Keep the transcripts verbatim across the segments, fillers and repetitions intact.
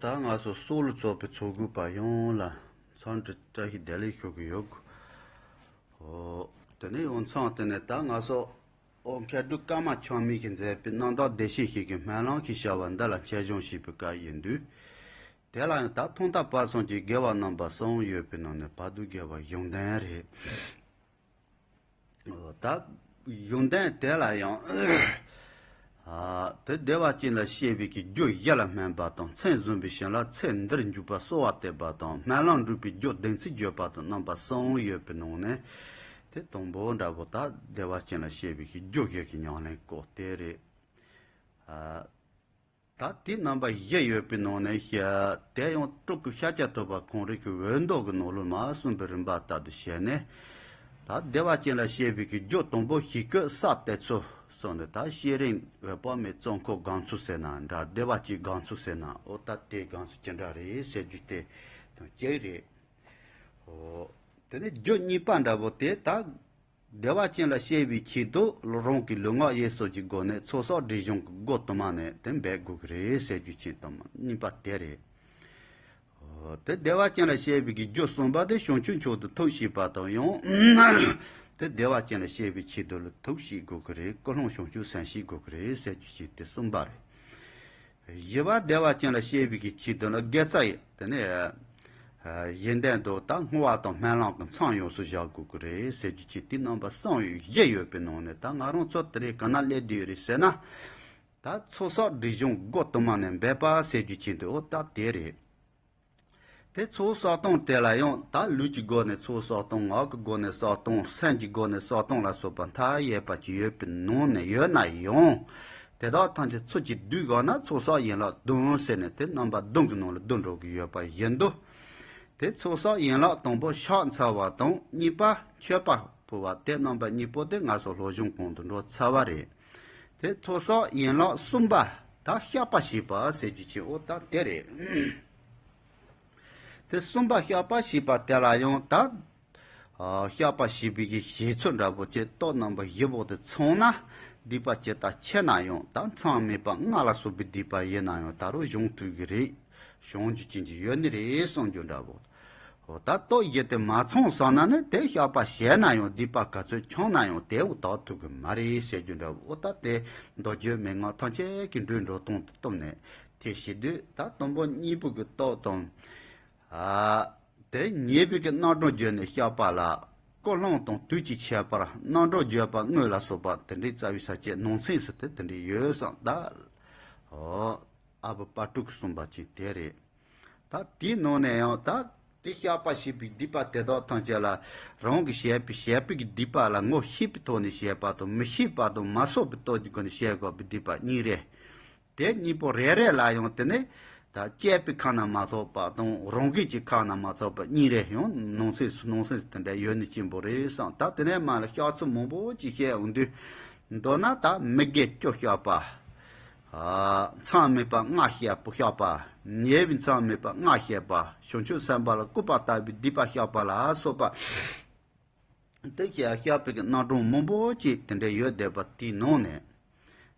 ད་ང་ཚོ་སྲོག་ལ་གཙོས་པའི་ཚོགས་ཞུགས་པ་ཡོངས་ལ་འཚམས་འདྲི་བཀྲ་ཤིས་བདེ་ལེགས་ཞུ་གི་ཡོད། ཨོ། དེ་ནས་ཡང་མཚམས་དེ་ནས་ད་ང་ཚོ་ཨོ་མཁས་གྲུབ་ཀརྨ་ཆགས་མེད་ཀྱིས་མཛད་པའི་རྣམ་དག་བདེ་གཤེགས་ཞིག་གི་སྨོན་ལམ་ཞེས་བྱ་བ་འདི་ལ་འཆད་སྦྱོང་བྱེད་པའི་སྐབས་ཡིན་དུས། དེ་ལ་ཡང་ད་ཐོག་མཐའ་བར་གསུམ་གྱི་དགེ་བ་རྣམ་པ་གསུམ་ཡོད་པའི་ནང་ནས་བར་དུ་དགེ་བ་གཞུང་ལྡན་རེད། ད་གཞུང་ལྡན་དེ་ལ་ཡང་། ཨ། དེ་བདེ་བ་ཅན་ལ་གཤེགས་པའི་གི་རྒྱུ་བཞི་ལ་སྨོན་པ་དང་། མཚན་བཟུང་བའི་ཞིང་ལ་ཚེ་འདིར་འཇུག་པར་གསོལ་བ་འདེབས་པ་དང་། སྨོན་ལམ་འགྲུབ་པའི་རྒྱུ་བདེན་ཚིག་བརྗོད་པ་དང་། རྣམ་པ་གསུམ་ཡོད་པའི་ནང་ནས། དེ་དང་པོ་འདྲ་པོ་ད་བདེ་བ་ཅན་ལ་གཤེགས་པའི་གི་རྒྱུ་བཞི་གི་ཉམས་ལེན་སྐོར་དེ་རེད། ཨ། ད་དེ་རྣམ་པ་བཞི་ཡོད་པའི་ནང་ནས་ཤ་དེ་ཡང་སྤྲུལ་སྐུ་ཤཱཀྱ་ཐུབ་པ་ཁོང་རང་གི་འོད་མདོ་གི་ནང་ལོགས་མར་གསུངས་པའི་རིམ་པ་ལྟར་དུ་བྱས་ནས། ད་བདེ་བ་ཅན་ལ་གཤེགས་པའི་གི་རྒྱུ་དང་པོ་ཞིག་གི་ས་དེ་ཚོ་སོགས་ནས། ད་ཤེས་རིག་འོད་དཔག་མེད་གཙོ་འཁོར་དགོངས་ཚུལ་ཟེར་ན་འདྲ། བདེ་བ་ཅན་དགོངས་ཚུལ་ཟེར་ན། ཨོ་ད་དེ་དགོངས་ཚུལ་ཅི་འདྲ་རེད་ཟེར་རྒྱུ་དེ་དང་གཅིག་རེད། ཨོ། དེ་ནས་རྒྱུ་གཉིས་པ་འདྲ་པོ་དེ་ད། བདེ་བ་ཅན་ལ་གཤེགས་པའི་ཆེད་དུ་རང་གི་ལུས་ངག་ཡིད་གསུམ་གྱི་སྒོ་ནས་ཚོགས་བསགས་སྒྲིབ་སྦྱོང་གི་སྒོ་དུ་མ་ནས་དེ་འབད་དགོས་ཀྱི་རེད་ཟེར་རྒྱུ་ཆེད་དུ་གཉིས་པ་དེ་རེད། ཨོ། དེ་བདེ་བ་ཅན་ལ་གཤེགས་པའི་གི་རྒྱུ་གསུམ་པ་དེ་བྱང་ཆུབ་མཆོག་ཏུ་ཐུགས་བསྐྱེད་པ་དང་ཡང་། དེ་བདེ་བ་ཅན་ལ་གཤེགས་པའི་ཆེད་དུ་ལ་ཐུགས་བསྐྱེད་དགོས་ཀྱི་རེད། ཀུན་སློང་བྱང་ཆུབ་སེམས་བསྐྱེད་དགོས་ཀྱི་རེད་ཟེར་རྒྱུ་ཆེད་དེ་གསུམ་པ་རེད། བཞི་པ་བདེ་བ་ཅན་ལ་གཤེགས་པའི་གི་ཆེད་དུ་ལ་དགེ་རྩ་ཡི་དེ་ནས། ཨ། ཡོན་ཏན་དུ་ད་བསྔོ་བ་དང་སྨོན་ལམ་གྱི་མཚམས་ཡོངས་སུ་བཞག་དགོས་ཀྱི་རེད་ཟེར་རྒྱུ་ཆེད་དེ་རྣམ་པ་གསུམ་ཡོད་བཞི་ཡོད་པའི་ནང་ནས། ད་ང་རང་ཚོ་དེ་རིང་ག་ན་སླེབས་བསྡད་ཡོད་རེད་ཟེར་ན། ད་ཚོགས་བསགས་སྒྲིབ་སྦྱོང་སྒོ་དུ་མ་ནས་འབད་པ་ཟེར་རྒྱུ་ཆེད་དུ་ཨོ་ད་དེ་རེད། དེ་ཚོགས་བསགས་སྟངས་དེ་ལ་ཡང་ད་ལུས་ཀྱི་སྒོ་ནས་ཚོགས་བསགས་སྟངས། ངག་གི་སྒོ་ནས་བསགས་སྟངས། སེམས་ཀྱི་སྒོ་ནས་བསགས་སྟངས་ལ་སོགས་པ་མཐའ་ཡས་པ་ཅིག་ཡོད་པའི་ནང་ནས་ཡོད་ན་ཡང་། དེ་དག་ཐམས་ཅད་ཚུལ་གྱིས་བསྡུས་དགོས་ན་ཚོགས་བསགས་ཡན་ལག་བདུན་ཟེར་ནས་དེ་རྣམ་པ་བདུན་གྱི་ནང་ལ་བསྡུ་འགྲོ་གི་ཡོད་པ་བཞིན་དུ། དེ་ཚོགས་བསགས་ཡན་ལག་དང་པོ་ཕྱག་འཚལ་བ་དང་། གཉིས་པ་མཆོད་པ་ཕུལ་བ། དེ་རྣམ་པ་གཉིས་པོ་དེ་ང་ཚོ་སློབ་སྦྱོང་གོང་དུ་འགྲོ་ཚར་བ་རེད། དེ་ཚོགས་བསགས་ཡན་ལག་གསུམ་པ་ད་བཤགས་པ་བྱེད་པ་ཟེར་རྒྱུ་ཆེ་ཨོ་ད་དེ་རེད། དེ་གསུམ་པ་བཤགས་པ་བྱེད་པ་དེ་ལ་ཡང་ད། ཨ། བཤགས་པ་བྱེད་པའི་གི་བྱེད་ཚུལ་འདྲ་པོ་ཅིག་སྟོབས་རྣམ་པ་བཞི་པོ་དེ་ཚང་ན་སྡིག་པ་ཇི་ལྟར་ཆེ་ན་ཡང་ད་མཚམས་མེད་པ་ལྔ་ལ་སོགས་པའི་སྡིག་པ་ཡིན་ན་ཡང་ད་རུང་སྦྱོང་ཐུབ་ཀྱི་རེད། སྦྱོང་རྒྱུ་ཅན་གྱི་ཡོད་ནི་རེད་གསུང་རྒྱུ་འདྲ་པོ། འོ་ད་སྟོབས་བཞི་དེ་མ་ཚང་སོང་ན་ནི་དེ་བཤགས་པ་བྱས་ན་ཡང་སྡིག་པ་ག་ཚོད་བྱུང་ན་ཡང་དེ་འུ་དག་ཐུབ་ཀྱི་མ་རེད་ཟེར་རྒྱུ་འདྲ་པོ། འོ་ད་དེ་མདོ་རྒྱུད་མན་ངག་ཐམས་ཅད་ཀྱི་འགྲོས་འགྲོ་སྟངས་དེ་བཏུབ་ནས་དེ་བྱེད་དུས་ད་དང་པོ་གཉིས་པོ་གི་སྟོབས་དང་། ཨ། དེ་ཉེས་པའི་གི་རྣམ་གྲངས་བརྗོད་ནས་བཤགས་པ་ལ། ཀུན་སློང་དང་དུས་ཀྱི་ཁྱད་པར། རྣམ་གྲངས་བརྗོད་པ་དངོས་ལ་སོགས་པ་དེ་འདྲའི་རྩ་བའི་ས་བཅད་ནང་གསེས་སུ་དེ་དེ་འདྲའི་ཡོད་བསམ་ད། ཨོ། ཨ་བུ་དཔལ་སྤྲུལ་གྱིས་གསུངས་པ་ཅིག་དེ་རེད། ད་དེའི་ནང་ནས་ཡང་ད་དེ་བཤགས་པ་བྱས་པའི་སྡིག་པ་དེ་དག་ཐམས་ཅད་ལ་རང་གིས་བྱས་པའི་བྱས་པའི་གི་སྡིག་པ་ལ་ངོ་ཤེས་པའི་ཐོག་ནས་བྱས་པ་དང་མི་ཤེས་པ་དང་མ་སོགས་པའི་སྟོབས་ཀྱི་སྒོ་ནས་བྱས་དགོས་པའི་སྡིག་པ་གཉིས་རེད། དེ་གཉིས་པོ་རེ་རེ་ལ་ཡང་དེ་ནས་ད་སྤྱད་པའི་ཁ་ན་མ་ཐོ་བ་དང་རང་གིས་ཀྱི་ཁ་ན་མ་ཐོ་བ་གཉིས་རེ་ཡང་ནང་གསེས་སུ་ནང་གསེས་སུ་དེ་འདྲ་ཡོད་ནི་ཅན་པོ་རེད་བསམ། ད་དེ་ནས་མ་ལ་བཤགས་ཚུལ་མང་པོ་ཅིག་བཤད་འོང་དུས། མདོར་ན་ད་མི་དགེ་བཅུ་བཤགས་པ། ཨ། མཚམས་མེད་པ་ལྔ་བཤགས་པ་བཤགས་པ། ཉེས་པའི་མཚམས་མེད་པ་ལྔ་བཤགས་པ། བྱང་ཆུབ་སེམས་དཔའ་ལ་སྐུར་པ་ལྟ་བུའི་སྡིག་པ་བཤགས་པ་ལ་སོགས་པ། དེ་བཤགས་བཤགས་པའི་གི་རྣམ་གྲངས་མང་པོ་ཅིག་དེ་འདྲ་ཡོད་བསྡད་པ་དེའི་ནང་ནས།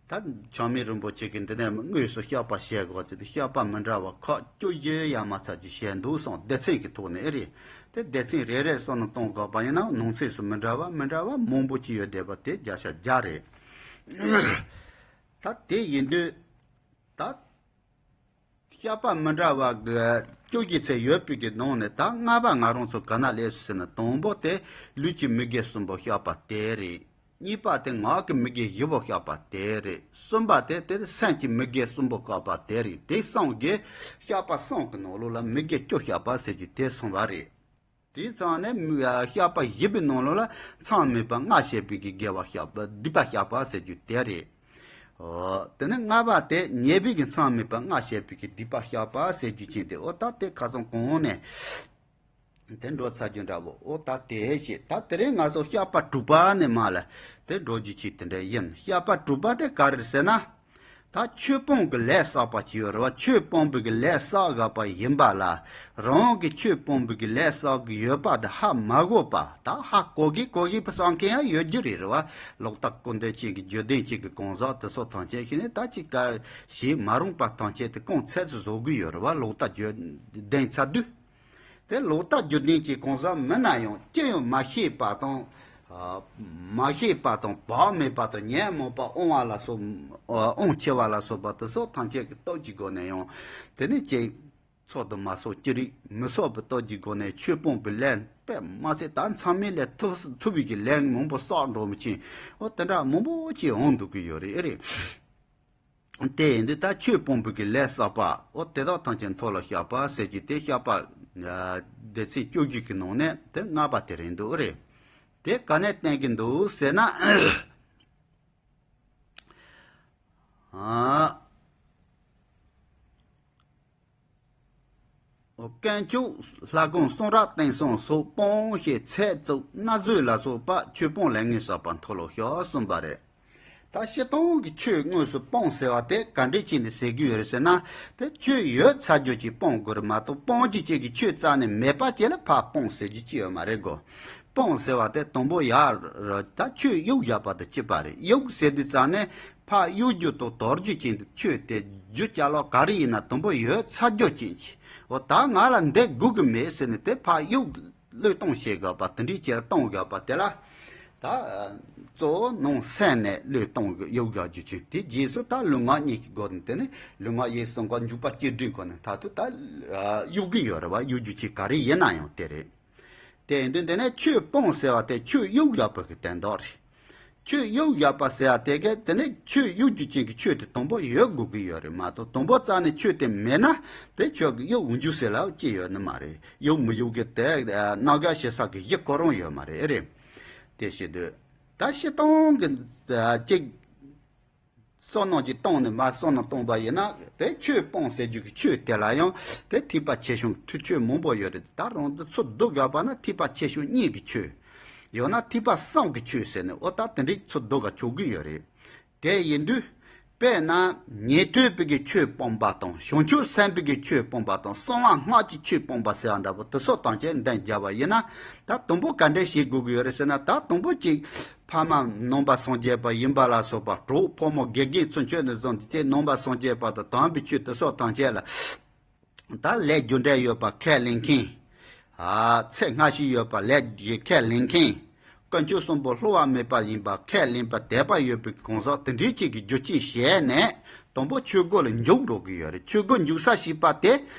ད་ཆགས་མེད་རིན་པོ་ཆེ་གིས་འདི་ནས་དངོས་སུ་བཤགས་པ་བྱེད་དགོས་ཚུལ་དེ་བཤགས་པ་མི་འདྲ་བ་ཁག་བཅུ་བཞི་ཡར་མར་ཚར་གཅིག་བཤད་འདུག་གསུངས། སྡེ་ཚན་གྱི་ཐོག་ནས་ཨེ་རེད། དེ་སྡེ་ཚན་རེ་རེ་བསམ་བློ་གཏོང་དགོས་པ་ཡིན་ན་ནང་གསེས་སུ་མི་འདྲ་བ་མི་འདྲ་བ་མང་པོ་ཅིག་ཡོད་བསྡད་པ་དེ་བརྒྱ་ཆ་བརྒྱ་རེད། ད་དེ་ཡིན་དུས་ད། བཤགས་པ་མི་འདྲ་བ་གི་བཅུ་གཅིག་ཚེ་ཡོད་པའི་གི་ནང་ནས་ད་ལྔ་པ་ང་རང་ཚོ་ག་ན་ལས་སུ་ཟེར་ན་དང་པོ་དེ་ལུས་ཀྱི་མི་དགེ་གསུམ་པོ་བཤགས་པ་དེ་རེད། གཉིས་པ་དེ་ངག་གི་མི་དགེ་བཞི་པོ་བཤགས་པ་དེ་རེད། གསུམ་པ་དེ་དེ་སེམས་ཀྱི་མི་དགེ་གསུམ་པོ་བཤགས་པ་དེ་རེད། དེ་གསུམ་གྱིས་བཤགས་པ་གསུམ་གྱི་ནང་ལོགས་ལ་མི་དགེ་བཅུ་བཤགས་པ་ཟེར་རྒྱུ་དེ་སོང་བ་རེད། དེའི་ཚང་ནས་མི་བཤགས་པ་བཞི་པའི་ནང་ལོགས་ལ་མཚམས་མེད་པ་ལྔ་བཤགས་པའི་གི་དགེ་བ་བཤགས་པ་སྡིག་པ་བཤགས་པ་ཟེར་རྒྱུ་དེ་རེད། ཨོ། དེ་ནས་ལྔ་པ་དེ་ཉེས་པའི་གི་མཚམས་མེད་པ་ལྔ་བཤགས་པའི་གི་སྡིག་པ་བཤགས་པ་ཟེར་རྒྱུ་ཅན་དེ་ཨོ་ད་དེ་ཁ་སང་གོང་ནས་དེ་འགྲོ་ཚར་རྒྱུ་འདྲ་བོ། ཨོ་ད་དེ་བྱས་ད་དེ་རིང་ང་ཚོ་བཤགས་པ་དྲུག་པ་ནས་མར་ལ་དེ་འགྲོ་རྒྱུ་ཅིག་དེ་འདྲ་ཡིན། བཤགས་པ་དྲུག་པ་དེ་ག་རེ་ཟེར་ན། ད་ཆོས་སྤོང་གི་ལས་བསགས་པ་ཅིག་ཡོད་རེད་བ། ཆོས་སྤོང་བའི་གི་ལས་བསགས་དགོས་པ་ཡིན་པ་ལ། རང་གི་ཆོས་སྤོང་བའི་གི་ལས་བསགས་གི་ཡོད་པ་དེ་ཧ་མ་གོ་བ། ད་ཧ་གོ་གི་གོ་གི་བསགས་མཁན་ཡང་ཡོད་རྒྱུ་རེད་རེད་བ། ལོག་ལྟ་ཀུན་ལྡན་ཅན་གྱི་བརྗོད་ལྡན་ཅན་གྱི་གང་ཟག་དེ་ཚོ་ཐམས་ཅད་ཤི་ནས། ད་ཅིག་ག་ཞིག་མ་རུངས་པ་ཐམས་ཅད་དེ་གང་ཚད་ཙམ་བཟོ་གི་ཡོད་རེད་བ། ལོག་ལྟ་བརྗོད་ལྡན་ཚར་དུས། དེ་ལོག་ལྟ་བརྗོད་ལྡན་གྱི་གང་ཟག་མིན་ན་ཡང་ཅི་ཡང་མ་ཤེས་པ་དང་། ཨ། མ་ཤེས་པ་དང་བག་མེད་པ་དང་ཉོན་མོངས་པ་དབང་བ་ལ་སོགས། ཨ། དབང་ཆེ་བ་ལ་སོགས་པ་དེ་སོགས་ཐམས་ཅད་ཀྱི་སྟོབས་ཀྱི་སྒོ་ནས་ཡང་དེ་ནི་ཅིག་ཚོགས་དུ་མ་སོགས་ཅི་རིགས་མི་གསོག་པའི་སྟོབས་ཀྱི་སྒོ་ནས་ཆོས་སྤོང་བའི་ལས་དཔེ་མ་ཚད་ད་མཚམས་མེད་ལས་ཐུབ་ཐུབ་པའི་གི་ལས་མང་པོ་བསགས་འགྲོ་མི་ཕྱིན། འོ་དེ་འདྲ་མང་པོ་ཅིག་འོང་འདུག་གི་ཡོད་རེད། ཨེ་རེད། དེ་ཡིན་དུས་ད་ཆོས་སྤོང་བའི་གི་ལས་བསགས་པ། འོ་དེ་དག་ཐམས་ཅད་མཐོལ་ལོ་བཤགས་པ་ཟེར་རྒྱུ་དེ་བཤགས་པ། ཨ། སྡེ་ཚན་བཅུ་བཞི་གི་ནང་ནས་དེ་ལྔ་པ་དེ་རེད་འདུག་རེད། དེ་ག་ནས་བསྟན་གི་འདུག་ཟེར་ན། ཨ། དཀོན་མཆོག་ལྷ་ཁང་གསུང་རབ་བསྟན་སྲུང་སོགས་སྤོང་ཞེས་ཚད་བཙུགས་མནའ་ཟོས་ལ་སོགས་པ་ཆོས་སྤོང་ལས་ངན་བསགས་པ་མཐོལ་ལོ་བཤགས་གསུངས་པ་རེད། ད་སྤྱིར་བཏང་གི་ཆོས་དངོས་སུ་སྤོང་ཟེར་བ་དེ་ག་འདྲས་བྱས་ནས་ཟེར་གྱི་ཡོད་རེད་ཟེར་ན། དེ་ཆོས་ཡོད་ཚར་རྒྱུ་ཅིག་སྤོང་དགོས་རེད་མ་གཏོགས། སྤོང་རྒྱུ་ཅིག་གི་ཆོས་རྩ་ནས་མེད་པ་ཅིག་ལ་ཕར་སྤོང་ཟེར་རྒྱུ་ཅིག་ཡོད་མ་རེད་གོ། སྤོང་ཟེར་བ་དེ་དང་པོ་ཡར་ད་ཆོས་གཡུག་བཞག་པ་དང་གཅིག་པ་རེད། གཡུག་ཟེར་དུས་ཙང་ནས་ཕར་གཡུག་རྒྱུ་དང་དོར་རྒྱུ་ཅན་དུ་ཆོས་དེ་རྒྱུ་ཅ་ལག་ག་རེ་ཡིན་ན་དང་པོ་ཡོད་ཚར་རྒྱུ་ཅན་ཅིག་འོ་ད་ང་ལ་འདི་དགོས་གི་མེད་ཟེར་ནས་དེ་ཕར་གཡུག་བློས་གཏོང་བྱེད་དགོས་པ་དེ་འདྲའི་ཅིག་གཏོང་དགོས་པ་དེ་ལ། ད་གཙོ་བོ་ནང་སེམས་ནས་བློས་གཏོང་གི་གཡུག་བཞག་རྒྱུ་ཅིག་དེ་རྗེས་སུ་ད་ལུས་ངག་གཉིས་ཀྱི་སྒོ་ནས་དེ་ནི་ལུས་ངག་ཡིད་གསུམ་ཀ་འཇུག་པ་གཅིག་སྒྲིལ་སྒོ་ནས་མཐར་ཐུག་ད་གཡུག་གི་ཡོད་རེད་བ། གཡུག་རྒྱུ་ཅིག་ག་རེ་ཡིན་ན་ཡང་དེ་རེད། དེ་ཡིན་དུས་འདི་ནས་ཆོས་སྤོང་ཟེར་བ་དེ་ཆོས་གཡུག་བཞག་པ་གི་དོན་དག་རེད། ཆོས་གཡུག་བཞག་པ་ཟེར་བ་དེ་གས་དེ་ནས་ཆོས་གཡུག་རྒྱུ་ཅན་གྱི་ཆོས་དེ་དང་པོ་ཡོད་དགོས་ཀྱི་ཡོད་རེད་མ་གཏོགས། དང་པོ་རྩ་ནས་ཆོས་དེ་མེད་ན་དེ་ཁྱོད་ཀྱིས་གཡུག་འཇུག་ཟེར་ལ་ཅི་ཡོད་ནི་མ་རེད། གཡུག་མི་གཡུག་གི་དེ་རྣམ་གཞག་བྱེད་ས་གི་གཞི་ཁོ་རང་ཡོད་མ་རེད། ཨེ་རེད། དེ་བྱེད་དུས་ད་སྤྱིར་བཏང་གི་ཅིག་བསོད་ནམས་ཀྱི་སྟེང་ནས་མར་བསོད་ནམས་བཏང་པ་ཡིན་ན། དེ་ཆོས་སྤོང་ཟེར་རྒྱུ་གི་ཆོས་དེ་ལ་ཡང་དེ་ཐེག་པ་ཆེ་ཆུང་ཆོས་མང་པོ་ཡོད་རེད། ད་རང་ཚོ་ཚུར་བསྡུ་དགོས་པ་ན་ཐེག་པ་ཆེ་ཆུང་གཉིས་ཀྱི་ཆོས། ཡང་ན་ཐེག་པ་གསུམ་གྱི་ཆོས་ཟེར་ནས། འོ་ད་དེ་འདྲའི་ཚུར་བསྡུ་ག་ཆོག་གི་ཡོད་རེད། དེ་ཡིན་དུས་དཔེར་ན་ཉན་ཐོས་པའི་གི་ཆོས་སྤོང་པ་དང་། བྱང་ཆུབ་སེམས་དཔའི་གི་ཆོས་སྤོང་པ་དང་། གསང་བ་སྔགས་ཀྱི་ཆོས་སྤོང་པ་ཟེར་བ་འདྲ་པོ་དེ་སོགས་དང་བཅས་འདོན་བརྒྱབ་པ་ཡིན་ན། ད་དང་པོ་ག་འདྲས་བྱེད་དགོས་ཀྱི་ཡོད་རེད་ཟེར་ན། ད་དང་པོ་གཅིག་ཕ་མ་ནང་པ་སངས་རྒྱས་པ་ཡིན་པ་ལ་སོགས་པ། གྲོགས་ཕོ་མོ་དགེ་རྒན་ཚུན་ཆོད་ནས་བཟུང་སྟེ་ནང་པ་སངས་རྒྱས་པ་དང་དམ་པའི་ཆོས་དེ་སོགས་ཐམས་ཅད་ལ། ད་ལས་རྒྱུ་འབྲས་ཡོད་པ་ཁས་ལེན་མཁན། ཨ། ཚེ་སྔ་ཕྱི་ཡོད་པ་ལས་ཀྱི་ཁས་ལེན་མཁན། དཀོན་མཆོག་གསུམ་པོ་བསླུ་བ་མེད་པ་ཡིན་པ་ཁས་ལེན་པ་དད་པ་ཡོད་པའི་གང་ཟག་དེ་འདྲའི་གཅིག་གི་རྒྱུ་རྐྱེན་བྱས་ནས་དང་པོ་ཆོས་སྒོ་ལ་འཇུག་འགྲོ་གི་ཡོད་རེད། ཆོས་སྒོ་འཇུག་ས་ཞིག་པ་དེ་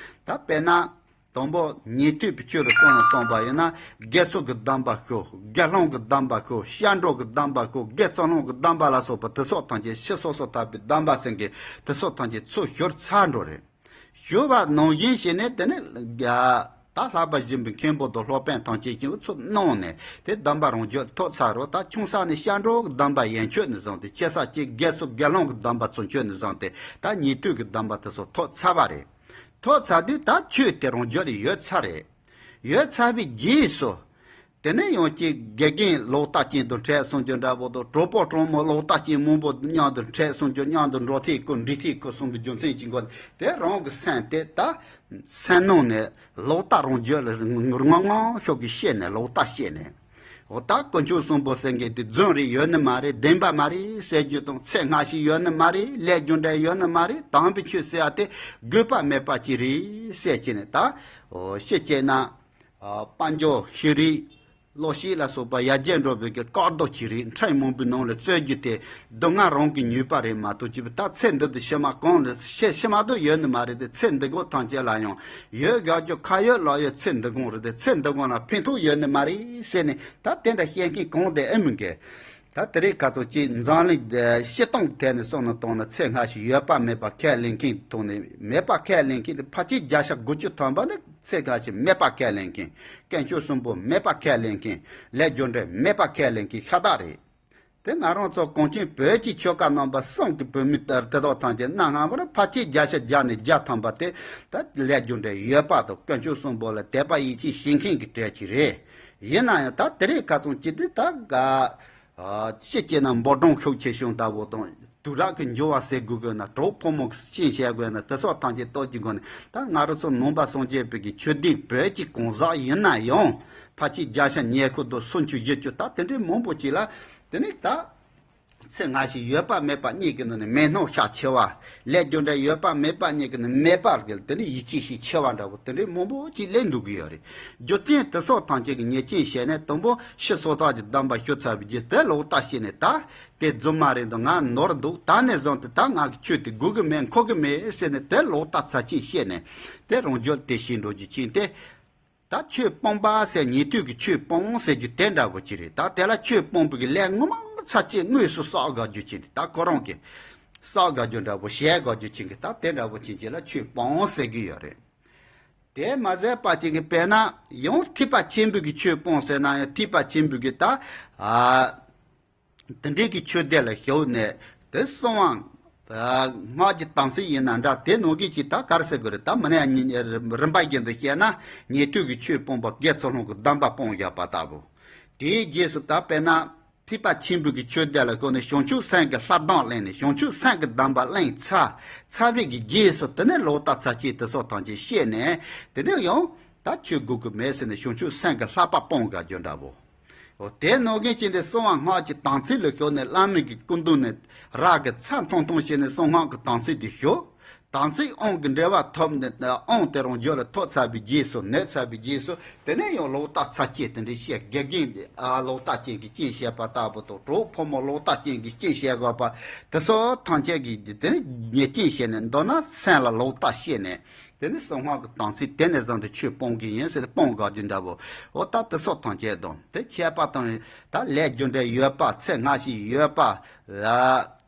ད་དཔེར་ན། དང་པོ་ཉན་ཐོས་པའི་ཆོས་ལ་བསམ་བློ་བཏང་པ་ཡིན་ན། དགེ་ཚུལ་གྱི་གདམས་པ་ཤོད། དགེ་སློང་གི་གདམས་པ་ཤོད། སྐྱབས་འགྲོ་གི་གདམས་པ་ཤོད། དགེ་ཚུལ་སློང་གི་གདམས་པ་ལ་སོགས་པ་དེ་སོགས་ཐམས་ཅད་ཕྱི་སོ་སོ་ཐར་པའི་གདམས་པ་ཟེར་མཁན་དེ་སོགས་ཐམས་ཅད་ཚུར་ཞུར་ཚར་འགྲོ་རེད། ཞུ་བ་ནང་བཞིན་བྱས་ནས་དེ་ནས་ད་ལྷག་པར་སྦྱིན་པའི་མཁན་པོ་དང་སློབ་དཔོན་ཐམས་ཅད་ཀྱིས་ཚུར་གནང་ནས་དེ་གདམས་པ་རང་རྒྱུད་ཐོབ་ཚར་རོ། ད་ཆུང་ས་ནས་སྐྱབས་འགྲོ་གི་གདམས་པ་ཡན་ཆོད་ནས་བཟུང་སྟེ། ཆེ་ས་ཀྱི་དགེ་ཚུལ་དགེ་སློང་གི་གདམས་པ་ཚུན་ཆོད་ནས་བཟུང་སྟེ། ད་ཉན་ཐོས་ཀྱི་གདམས་པ་དེ་ཚོ་ཐོབ་ཚར་བ་རེད། ཐོབ་ཚར་དུས་ད་ཆོས་དེ་རང་རྒྱུད་ལ་ཡོད་ཚར་རེད། ཡོད་ཚར་བའི་རྗེས་སུ། དེ་ནས་ཡང་ཅིག་དགེ་རྒན་ལོག་ལྟ་ཅན་དང་འཕྲད་སོང་རྒྱུ་འདྲ་པོ་དང་། གྲོགས་པོ་གྲོགས་མོ་ལོག་ལྟ་ཅན་མང་པོ་མཉམ་དུ་འཕྲད་སོང་རྒྱུ། མཉམ་དུ་འགྲོགས་ཐེངས་ཀྱི་འགྲིག་ཐེངས་ཀྱི་གསུམ་གྱི་རྒྱུ་མཚན་གྱི་སྒོ་ནས་དེ་རང་གི་སེམས་དེ་ད་སེམས་ནང་ནས་ལོག་ལྟ་རང་རྒྱུད་ལ་ངང་ངང་ཤོག་གི་བཤད་ནས། ལོག་ལྟ་བཤད་ནས། འོ་ད་དཀོན་མཆོག་གསུམ་པོ་ཟེར་མཁན་དེ་རྫུན་རེད། ཡོད་ནི་མ་རེད། བདེན་པ་མ་རེད་ཟེར་རྒྱུ་དང་། ཚེ་སྔ་ཕྱི་ཡོད་ནི་མ་རེད། ལས་རྒྱུ་འབྲས་ཡོད་ནི་མ་རེད། དམ་པའི་ཆོས་ཟེར་ཡ་དེ་དགོས་པ་མེད་པ་ཅིག་རེད་ཟེར་བྱས་ནས། ད་འོ་ཤེས་བྱས་ན། ཨ། དཔལ་འབྱོར་ཤེས་རིག་བློ་ཤེས་ལ་སོགས་པ་ཡར་རྒྱས་འགྲོ་བའི་གི་བཀག་རྡོ་ཅིག་རེད། ཁྲིམས་མང་པོའི་ནང་ལ་བཙོས་རྒྱུ་དེ་སྡུག་བསྔལ་རང་གི་ཉོས་པ་རེད་མ་གཏོགས་ཅིག་ད་ཚེ་འདི་དང་ཕྱི་མ་གང་ལ་ཤེས་ཤེས་མ་གཏོགས་ཡོད་ནི་མ་རེད་དེ། ཚེ་འདི་གོ་ཐམས་ཅད་ལ་ཡང་ཡོད་དགོས་རྒྱུ་ཁ་ཡོད་ལག་ཡོད་ཚེ་འདི་གང་རེད་དེ། ཚེ་འདི་གང་ལ་ཕན་ཐོགས་ཡོད་ནི་མ་རེད་ཟེར་ནས། ད་དེ་འདྲ་བཤད་མཁན་གང་དེ་ཨེ་མིན་གི། ད་དེ་རིང་ཁ་སང་ཅིག་འཛམ་གླིང་སྤྱི་སྟེང་ཐད་ནས་བསམ་བློ་བཏང་ན། ཚེ་སྔ་ཕྱི་ཡོད་པ་མེད་པ་ཁས་ལེན་མཁན་ཐོག་ནས། མེད་པ་ཁས་ལེན་མཁན་དེ་ཕལ་ཆེར་བརྒྱ་ཆ་དགུ་བཅུ་ཐམ་པ་ནི་ཚེ་སྔ་ཕྱི་མེད་པ་ཁས་ལེན་མཁན། དཀོན་མཆོག་གསུམ་པོ་མེད་པ་ཁས་ལེན་མཁན། ལས་རྒྱུ་འབྲས་མེད་པ་ཁས་ལེན་མཁན་ཤ་སྟག་རེད། དེ་ང་རང་ཚོ་གངས་ཅན་བོད་ཀྱི་ཆོལ་ཁ་རྣམ་པ་གསུམ་གྱི་བོད་མི་དེ་དག་ཐམས་ཅད་གནའ་སྔ་མོར་ཕལ་ཆེར་བརྒྱ་ཆ་བརྒྱ་ནས་བརྒྱ་ཐམ་པ་དེ་ད་ལས་རྒྱུ་འབྲས་ཡོད་པ་དང་། དཀོན་མཆོག་གསུམ་པོ་ལ་དད་པ་ཡིད་ཆེས་བྱེད་མཁན་གྱི་གྲས་ཅིག་རེད། ཡིན་ན་ཡང་ད་དེ་རིང་ཁ་སང་ཅིག་དེ་ད་ག་ཨ། ཤེས་བྱས་ན་འབུམ་སྲིད་ཤུགས་ཆེ་ཆུང་ལྟ་བུ་དང་། དུས་རབས་ཀྱི་འགྱུར་བ་སེལ་དགོས་དགོས་ན། གྲོགས་ཕོ་མོ་གི་སྐྱོན་བཤད་དགོས་ན། དེ་སོགས་ཐམས་ཅད་སྟོབས་ཀྱི་སྒོ་ནས། ད་ང་རང་ཚོ་ནང་པ་སངས་རྒྱས་པའི་གི་ཆོས་ལྡན་བོད་ཀྱི་གང་ཟག་ཡིན་ན་ཡང་། ཕལ་ཆེར་རྒྱལ་ཞང་ཉེ་འཁོར་དང་སུམ་ཅུ་བཞི་བཅུ། ད་དེ་འདྲའི་མང་པོ་ཅིག་ལ། དེ་ནི་ད་ཚེ་སྔ་ཕྱི་ཡོད་པ་མེད་པ་གཉིས་ཀྱི་ནང་ནས་མེད་སྣང་ཤས་ཆེ་བ། ལས་རྒྱུ་འབྲས་ཡོད་པ་མེད་པ་གཉིས་ཀྱི་ནང་མེད་པ་གི། དེ་ནི་ཡིད་ཆེས་ཤས་ཆེ་བ་འདྲ་པོ་དེ་འདྲའི་མང་པོ་ཅིག་སླེབས་འདུག་གི་ཡོད་རེད། རྒྱུ་མཚན་དེ་སོགས་ཐམས་ཅད་ཀྱི་ཉེས་ཅན་བཤད་ནས། དང་པོ་ཕྱི་སོ་ཐར་གྱི་གདམས་པ་ཞུ་ཚར་བའི་རྗེས། དེ་ལོག་ལྟ་བཤད་ནས། ད་དེ་རྫུན་མ་རེད་འདུག་ང་ནོར་འདུག་ད་ནས་བཟུང་སྟེ་ད་ང་གི་ཆོས་དེ་དགོས་ཀྱི་མེད། མཁོ་གི་མེད་ཟེར་ནས། དེ་ལོག་ལྟ་ཚབས་ཆེན་བཤད་ནས། དེ་རང་རྒྱུད་དེ་ཤེས་འགྲོ་རྒྱུ་ཅན་དེ། ད་ཆོས་སྤོང་བ་ཟེར། ཉན་ཐོས་ཀྱི་ཆོས་སྤོང་ཟེར་རྒྱུ་དེ་འདྲ་པོ་ཅིག་རེད། ད་དེ་ལ་ཆོས་སྤོང་བའི་གི་ལས་ངོ་མ་ཚབས་ཆེན་དངོས་སུ་བསགས་དགོས་རྒྱུ་ཅན་དེ། ད་ཁོ་རང་གིས་བསགས་དགོས་རྒྱུ་འདྲ་པོ། བྱེད་དགོས་རྒྱུ་ཅན་གྱི། ད་དེ་འདྲ་པོ་ཅན་ཅིག་ལ་ཆོས་སྤོང་ཟེར་གྱི་ཡོད་རེད། དེ་མ་ཟད་པ་ཅན་གྱི། དཔེར་ན་ཡང་ཐེག་པ་ཆེན་པོའི་གི་ཆོས་སྤོང་ཟེར་ན་ཡང་། ཐེག་པ་ཆེན་པོའི་གི་ད་ཨ། དེ་འདྲའི་གི་ཆོས་སྡེ་ལ་ཞུགས་ནས། དེ་གསང་བ་སྔགས་ཀྱི་དམ་ཚིག་ཡིན་ན་འདྲ། དེ་ནང་གི་ཅིག་ད་ག་རེ་ཟེར་དགོས་རེད། ད་མི་ནས་རིམ་པ་བཞིན་དུ་བཤད་ན། ཉན་ཐོས་ཀྱི་ཆོས་སྤོང་བ་དགེ་ཚུལ་སློང་གི་གདམས་པ་སྤོང་བཞག་པ་ལྟ་བུ། དེའི་རྗེས་སུ་ད་དཔེར་ན་ཐེག་པ་ཆེན་པོའི་གི་ཆོས་སྡེ་ལ་ཞུགས་ནས་བྱང་ཆུབ་སེམས་ཀྱི་ལྷ་གདམས་བླངས་ནས། བྱང་ཆུབ་སེམས་ཀྱི་གདམས་པ་བླངས་ཚར་ཚར་བའི་གི་རྗེས་སུ། དེ་ནས་ལོག་ལྟ་ཚབས་ཆེན་དེ་སོགས་ཐམས་ཅད་བཤད་ནས། དེ་ནས་ཡང་ད་ཆོས་དགོས་ཀྱི་མེད་ཟེར་ནས། བྱང་ཆུབ་སེམས་ཀྱི་ལྷག་པ་སྤོང་དགོས་རྒྱུ་འདྲ་པོ། འོ། དེ་ནང་བཞིན་བྱས་ཏེ་གསང་བ་སྔགས་ཀྱི་དམ་ཚིག་ལ་ཞུགས་ནས། བླ་མའི་གི་སྐུ་མདུན་ནས་རང་གི་ཚབ་མཐོང་མཐོང་བྱས་ནས་གསང་སྔགས་ཀྱི་དམ་ཚིག་དེ་ཞུ། དམ་ཚིག་དབང་གི་འབྲེལ་བ་ཐོབ་ནས། དབང་དེ་རང་རྒྱུད་ལ་ཐོབ་ཚར་བའི་རྗེས་སུ། ནོད་ཚར་བའི་རྗེས་སུ། དེ་ནས་ཡང་ལོག་ལྟ་ཚབས་ཆེན་དེ་འདྲའི་བཤད། དགེ་རྒན་ཨ་ལོག་ལྟ་ཅན་གྱི་སྐྱོན་བཤད་པ་ལྟ་བུ་དང་། གྲོགས་ཕོ་མོ་ལོག་ལྟ་ཅན་གྱི་སྐྱོན་བཤད་དགོས་པ། དེ་སོགས་ཐམས་ཅད་ཀྱི་དེ་ནི་ཉེས་ཅན་བཤད་ནས། མདོར་ན་སེམས་ལ་ལོག་ལྟ་བཤད་ནས། དེ་ནི་གསང་སྔགས་ཀྱི་དམ་ཚིག་དེ་ནས་བཟུང་སྟེ་ཆོས་སྤོང་གི་ཡིན་ཟེར་སྤོང་དགོས་རྒྱུ་འདྲ་པོ། འོ། ད་དེ་སོགས་ཐམས་ཅད་དང་། དེ་ཁྱད་པར་དུ་ད་ལས་རྒྱུ་འབྲས་ཡོད་པ། ཚེ་སྔ་ཕྱི་ཡོད་པ་ལ།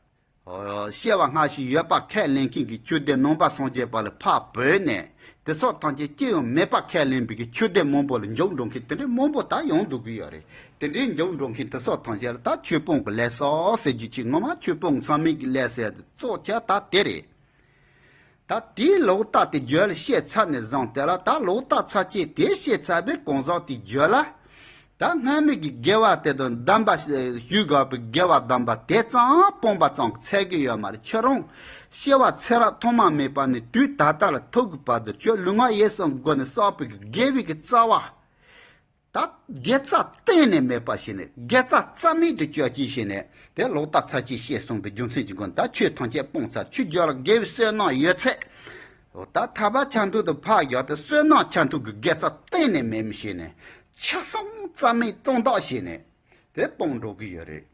འོ། སྐྱེ་བ་སྔ་ཕྱི་ཡོད་པ་ཁས་ལེན་མཁན་གྱི་ཆོས་སྡེ་ནང་པ་སངས་རྒྱས་པ་ལ་ཕར་བུད་ནས། དེ་སོགས་ཐམས་ཅད་ཅི་ཡང་མེད་པ་ཁས་ལེན་པའི་གི་ཆོས་སྡེ་མང་པོ་ལ་འཇུག་འགྲོ་མཁན་དེ་འདྲའི་མང་པོ་ད་ཡོང་འདུག་གི་ཡོད་རེད། དེ་འདྲའི་འཇུག་འགྲོ་མཁན་དེ་སོགས་ཐམས་ཅད་ལ་ད་ཆོས་སྤོང་གི་ལས་བསགས་ཟེར་རྒྱུ་ཅིག་ངོ་མ་ཆོས་སྤོང་ཚང་མའི་གི་ལས་ཟེར་གཙོ་ཆེ་ད་དེ་རེད། ད་དེའི་ལོག་ལྟ་དེ་རྒྱུད་ལ་སྐྱེས་ཚར་ནས་བཟུང་སྟེ་ལ། ད་ལོག་ལྟ་ཚབས་ཆེན་དེ་སྐྱེས་ཚར་བའི་གང་ཟག་དེའི་རྒྱུད་ལ། ད་སྔ་མའི་གི་དགེ་བ་དེ་དང་། གདམས་པ་ཞུ་དགོས་པའི་དགེ་བ་གདམས་པ་དེ་ཙམ་སྤངས་པ་ཙམ་གྱིས་ཚད་ཀྱི་ཡོད་མ་རེད། ཁྱོད་རང་སྐྱེ་བ་ཚེ་རབས་ཐོག་མ་མེད་པ་ནས་དུས་ད་ལྟ་ལ་ཐུག་གི་བར་དུ། ཁྱོད་ལུས་ངག་ཡིད་གསུམ་སྒོ་ནས་བསགས་པའི་གི་དགེ་བའི་གི་རྩ་བ། ད་དགེ་རྩ་གཏན་ནས་མེད་པ་བྱས་ནས། དགེ་རྩ་རྩ་མེད་དུ་གྱུར་ཅིག་བྱས་ནས། དེ་ལོག་ལྟ་ཚབས་ཆེན་བཤད་སོང་བའི་རྒྱུ་མཚན་གྱི་སྒོ་ནས། ད་ཆོས་ཐམས་ཅད་སྤོང་ཚར། ཁྱོད་རྒྱུད་ལ་དགེ་བའི་བསོད་ནམས་ཡོད་ཚད། འོ། ད་ཐར་པ་ཆ་མཐུན་དུ་ཕར་བཞག་སྟེ། བསོད་ནམས་ཆ་མཐུན་གྱི་དགེ་རྩ་གཏན་ནས་མེད་མི་བྱས་ནས། ཆ་ཚང་རྩ་མེད་གཙང་དག་བྱས་ནས་དེ་སྤོང་འགྲོ་གི་ཡོད་རེད།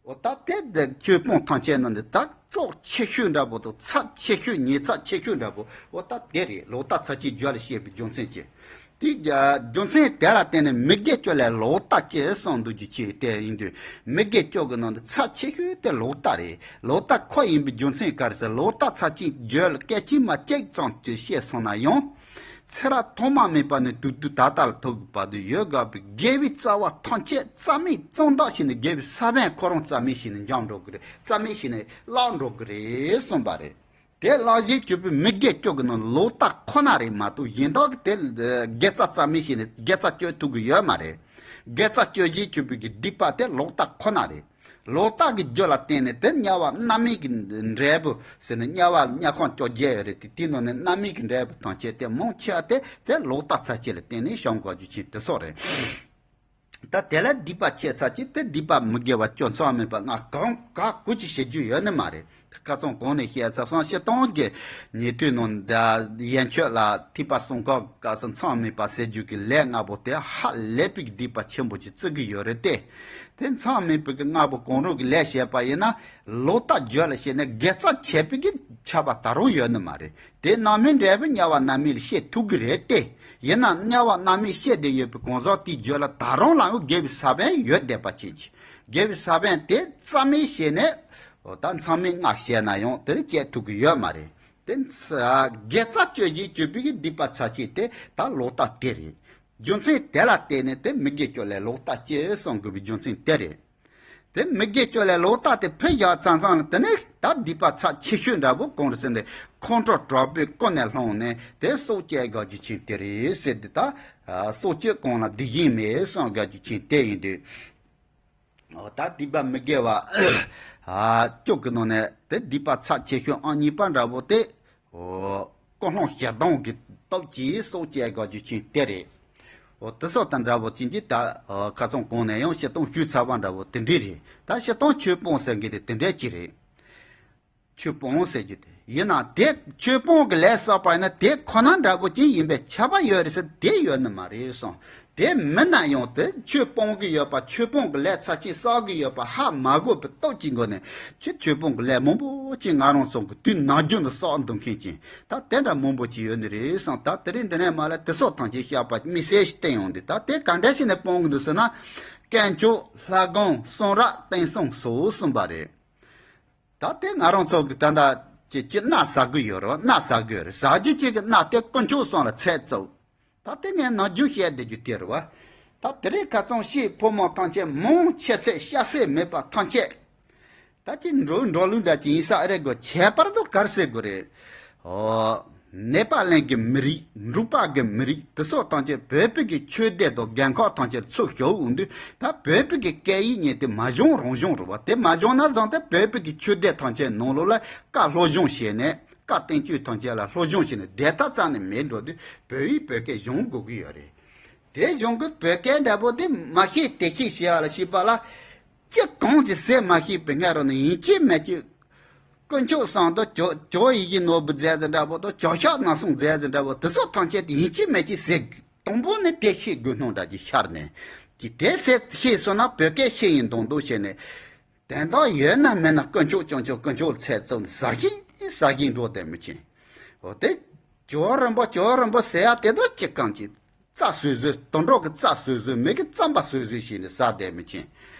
འོ། ད་དེ་དེ་ཆོས་སྤོང་ཐམས་ཅད་ནང་ནས་ད་གཙོ་ཆེ་ཤོས་འདྲ་པོ་དང་། ཚབས་ཆེ་ཤོས། ཉེས་ཚབས་ཆེ་ཤོས་འདྲ་པོ། འོ། ད་དེ་རེད། ལོག་ལྟ་ཚབས་ཆེན་རྒྱུད་ལ་སྐྱེས་པའི་རྒྱུ་མཚན་གྱིས། དེ་རྒྱུ་མཚན་དེ་ལ་བརྟེན་ནས་མི་དགེ་བཅུ་ལས་ལོག་ལྟ་སྐྱེ་གསུངས་འདུག་རྒྱུ་ཅིག་དེ་ཡིན་དུས། མི་དགེ་བཅུ་གི་ནང་དུ་ཚབས་ཆེ་ཤོས་དེ་ལོག་ལྟ་རེད། ལོག་ལྟ་ཁོ་ཡིན་པའི་རྒྱུ་མཚན་ག་རེ་ཟེར། ལོག་ལྟ་ཚབས་ཆེན་རྒྱུད་ལ་སྐད་ཅིག་མ་གཅིག་ཙམ་ཅིག་སྐྱེས་སོང་ན་ཡང་། ཚེ་རབས་ཐོག་མ་མེད་པ་ནས་དུས་དུས་ད་ལྟ་ལ་ཐུག་གི་བར་དུ་ཡོད་དགོས་པའི་དགེ་བའི་རྩ་བ་ཐམས་ཅད་རྩ་མེད་གཙང་དག་བྱས་ནས། དགེ་བའི་ས་བོན་ཁོ་རང་རྩ་མེད་བྱས་ནས་འཇོམས་འགྲོ་གི་རེད། རྩ་མེད་བྱས་ནས་བརླག་འགྲོ་གི་རེད་གསུངས་པ་རེད། དེ་བརླག་བྱེད་གཅོད་པའི་མི་དགེ་བཅུ་གི་ནང་ལོག་ལྟ་ཁོ་ན་རེད་མ་གཏོགས། གཞན་དག་གི་དེ་དགེ་རྩ་རྩ་མེད་བྱས་ནས་དགེ་རྩ་གཅོད་ཐུབ་ཀྱི་ཡོད་མ་རེད། དགེ་རྩ་གཅོད་བྱེད་གཅོད་པའི་གི་སྡིག་པ་དེ་ལོག་ལྟ་ཁོ་ན་རེད། ལོག་ལྟ་གི་རྒྱུ་ལ་བརྟེན་ནས་དེ་དམྱལ་བ་མནར་མེད་ཀྱི་འབྲས་བུ་ཟེར་ནས། དམྱལ་བ་དམྱལ་ཁམས་བཅོ་བརྒྱད་ཡོད་རེད་དེ། དེའི་ནང་ནས་མནར་མེད་ཀྱི་འབྲས་བུ་ཐམས་ཅད་དེ་མང་ཆེ་བ་དེ་དེ་ལོག་ལྟ་ཚབས་ཆེ་ལ་བརྟེན་ནས་བྱུང་དགོས་རྒྱུ་ཅིག་དེ་སོགས་རེད། ད་དེ་ལ་སྡིག་པ་ཆེ་ཚར་ཅིག་དེ་སྡིག་པ་མི་དགེ་བ་བཅུ་མཚམས་མེད་པ་ལྔ་གང་ག་གུ་ཅིག་བྱེད་རྒྱུ་ཡོད་ནི་མ་རེད། ཁ་སང་གོང་ནས་བཤད་ཚར་སོང་། སྤྱིར་བཏང་གི་ཉན་ཐོས་ནང་ད་ཡན་ཆོད་ལ་ཐེག་པ་གསུམ་ཀ་སྐབས་སུ་མཚམས་མེད་པ་ཟེར་རྒྱུ་གི་ལས་ལྔ་པོ་དེ་ཧ་ལས་པའི་སྡིག་པ་ཆེན་པོ་ཅིག་བརྩི་གི་ཡོད་རེད་དེ། དེ་མཚམས་མེད་པའི་གི་ལྔ་པོ་གང་རུང་གི་ལས་བྱས་པ་ཡིན་ན། ལོག་ལྟ་རྒྱུད་ལ་སྐྱེས་ནས་དགེ་རྩ་བྱས་པའི་གི་ཁྱབ་པ་ད་རུང་ཡོད་ནི་མ་རེད། དེ་རྣམ་སྨིན་འབྲས་བུ་དམྱལ་བ་མནར་མེད་ལ་སྐྱེ་ཐུབ་ཀྱི་རེད་དེ། ཡིན་ནའང་དམྱལ་བ་མནར་མེད་སྐྱེས་བསྡད་ཡོད་པའི་གང་ཟག་དེའི་རྒྱུད་ལ་ད་རུང་ལ་ཡང་དགེ་བའི་ས་བོན་ཡོད་བསྡད་པ་ཅིག་གིས། དགེ་བའི་ས་བོན་དེ་རྩ་མེད་བྱས་ནས། འོ། ད་མཚམས་མེད་ལྔ་བྱས་ན་ཡང་དེ་ནི་སྐྱེ་ཐུབ་ཀྱི་ཡོད་མ་རེད། དེ་དགེ་རྩ་གཅོད་བྱེད་གཅོད་པའི་གི་སྡིག་པ་ཚབས་ཆེ་དེ་ད་ལོག་ལྟ་དེ་རེད། རྒྱུ་མཚན་དེ་ལ་བརྟེན་ནས་དེ་མི་དགེ་བཅུ་ལས་ལོག་ལྟ་སྐྱེ་གསུང་དགོས་པའི་རྒྱུ་མཚན་དེ་རེད། དེ་མི་དགེ་བཅུ་ལས་ལོག་ལྟ་དེ་ཕུད་བཞག་ཙང་ཙང་ལ། དེ་ནས་ད་སྡིག་པ་ཚབས་ཆེ་ཤོས་འདྲ་པོ་གང་རེད་ཟེར་ན། ཁོང་ཁྲོ་དྲག་པོས་ཀུན་ནས་བསླངས་ནས་དེ་སྲོག་གཅོད་དགོས་རྒྱུ་ཅན་དེ་རེད་ཟེར་ཏེ། ད་སྲོག་གཅོད་གང་ལ་སྡིག་གཞན་མེད་གསུང་དགོས་རྒྱུ་ཅན་དེ་ཡིན་དུས། འོ། ད་སྡིག་པ་མི་དགེ་བ་ ཨ་སྐྱོ་གི་ནང་ནས་དེ་སྡིག་པ་ཚབས་ཆེ་ཤོས་ཨང་གཉིས་པ་འདྲ་བོ་དེ། ཨོ། ཀུན་སློང་ཞེ་སྡང་གི་སྟོབས་ཀྱིས་སྲོག་བཅད་དགོས་རྒྱུ་ཅན་དེ་རེད། ཨོ། དེ་སོགས་དང་འདྲ་བོ་ཅན་གྱི་ད་ཨོ་ཁ་སང་གོང་ནས་ཡང་སྤྱིར་བཏང་ཞུས་ཚར་བ་འདྲ་བོ་དེ་འདྲས་རེད། ད་སྤྱིར་བཏང་ཆོས་སྤོང་ཟེར་མཁན་དེ་དེ་འདྲས་ཅིག་རེད། ཆོས་སྤོང་ཟེར་རྒྱུ་དེ་ཡིན་ན་དེ་ཆོས་སྤོང་གི་ལས་བསགས་པ་ཡིན་ན་དེ་ཁོ་ན་འདྲ་བོ་ཅན་ཡིན་པའི་ཁྱབ་པ་ཡོད་རེད་ཟེར། དེ་ཡོད་ནི་མ་རེད་གསུངས། དེ་མིན་ན་ཡང་དེ་ཆོས་སྤོང་གི་ཡོད་པ། ཆོས་སྤོང་གི་ལས་ཚབས་ཆེན་བསགས་གི་ཡོད་པ་ཧ་མ་གོ་བའི་སྟོབས་ཀྱི་སྒོ་ནས་ཆོས་ཆོས་སྤོང་གི་ལས་མང་པོ་ཅིག་ང་རང་ཚོ་གི་དུས་ནམ་རྒྱུན་དུ་བསགས་འདུག་མཁན་ཅིག་ད་དེ་འདྲ་མང་པོ་ཅིག་ཡོད་ནི་རེད་བསམ། ད་དེ་རིང་འདི་ནས་མ་ལ་དེ་སོགས་ཐམས་ཅད་བཤད་པ་དམིགས་བསལ་ཞིག་བསྟན་ཡོང་དུས། ད་དེ་ག་འདྲ་ཞིག་ནས་སྤོང་གི་འདུག་ཟེར་ན། དཀོན་མཆོག་ལྷ་སྒོམ་གསུང་རབ་བསྟན་སྲུང་སོགས་གསུངས་པ་རེད། ད་དེ་ང་རང་ཚོ་གི་ད་ལྟ་ཀྱི་ཀྱི་མནའ་ཟ་གི་ཡོད་རེད་བ། མནའ་ཟ་གི་ཡོད་རེད། ཟ་རྒྱུ་གཅིག་གི་མནའ་དེ་དཀོན་མཆོག་གསུམ་ལ་ཚད་བཙུགས། ད་དེ་ངས་ནམ་རྒྱུན་བཤད་བསྡད་རྒྱུ་དེ་རེད་བ། ད་དེ་རིང་ཁ་སང་ཕྱིའི་ཕོ་མོ་ཐམས་ཅད་མང་ཆེ་ཚད་སྐྱ་སེར་མེད་པ་ཐམས་ཅད། ད་ཅི་འགྲོ་འགྲོ་ལུགས་འདྲ་ཅིག་ཡིན་ས་རེད་གོ། ཁྱད་པར་དུ་ག་རེ་ཟེར་དགོས་རེད། ཨོ། ནེ་པ་ལན་གྱི་མི་རིགས། འབྲུག་པ་གི་མི་རིགས་དེ་སོགས་ཐམས་ཅད་བོད་པའི་གི་ཆོས་སྡེ་དང་རྒན་ཁག་ཐམས་ཅད་ཚུར་ཞུགས་འོང་དུས། ད་བོད་པའི་གི་སྐད་ཡིག་གཉིས་དེ་མ་སྦྱོང་རང་སྦྱོང་རེད་བ། དེ་མ་སྦྱོང་ན་བཟང་སྟེ་བོད་པའི་གི་ཆོས་སྡེ་ཐམས་ཅད་ནང་ལོགས་ལ་བཀའ་སློབ་སྦྱོང་བྱས་ནས། བཀའ་བསྟན་བཅོས་ཐམས་ཅད་ལ་སློབ་སྦྱོང་བྱས་ནས་བསྡད་ཐབས་རྩ་ནས་མེད་འགྲོ་དུས། བོད་ཡིག་བོད་སྐད་སྦྱོང་དགོས་ཀྱི་ཡོད་རེད། དེ་སྦྱོང་གི་བོད་སྐད་འདྲ་པོ་དེ་མ་ཤེས་དེ་ཤེས་བྱས་པ་ལ་ཤེས་པ་ལ། ཅི་གང་ཅི་ཟེར་མ་ཤེས་པའི་སྔ་རོལ་ནས་ཡིན་གཅིག་མིན་གཅིག་དཀོན་མཆོག་གསུམ་དང་ཇོ་ཇོ་བོ་ཡིད་བཞིན་ནོར་བུ་མཛད་ཟེར་འདྲ་པོ་དང་། ཇོ་ཤཱཀ་རྣམ་གསུམ་མཛད་ཟེར་འདྲ་པོ་དེ་སོགས་ཐམས་ཅད་དེ་ཡིན་གཅིག་མིན་གཅིག་ཟེར། དང་པོ་ནས་དེ་ཤེས་དགོས་སྣང་འདྲ་ཅིག་ཤར་ནས། ཀྱི་དེ་ཟེར་ཤེས་སོང་ན་བོད་སྐད་ཤེས་ཡིན་མདོག་མདོག་བྱས་ནས། དོན་དག་ཡོད་ན་མེད་ན་དཀོན་མཆོག་དཀོན་མཆོག་དཀོན་མཆོག་ལ་ཚད་བཙུགས་ནས་ཟ་གིན་ཟ་གིན་འགྲོ་བསྡད་མི་ཆེན། འོ་དེ། ཇོ་བོ་རིན་པོ་ཇོ་བོ་རིན་པོ་ཟེར་ཡ་དེ་དག་ཅི་གང་གི་རྩ་བཟོས་བཟོས། དུད་འགྲོ་གི་རྩ་བཟོས་བཟོས། མི་གི་རྩམ་པ་བཟོས་བཟོས་བྱས་ནས་ཟ་བསྡད་མི་ཆེན།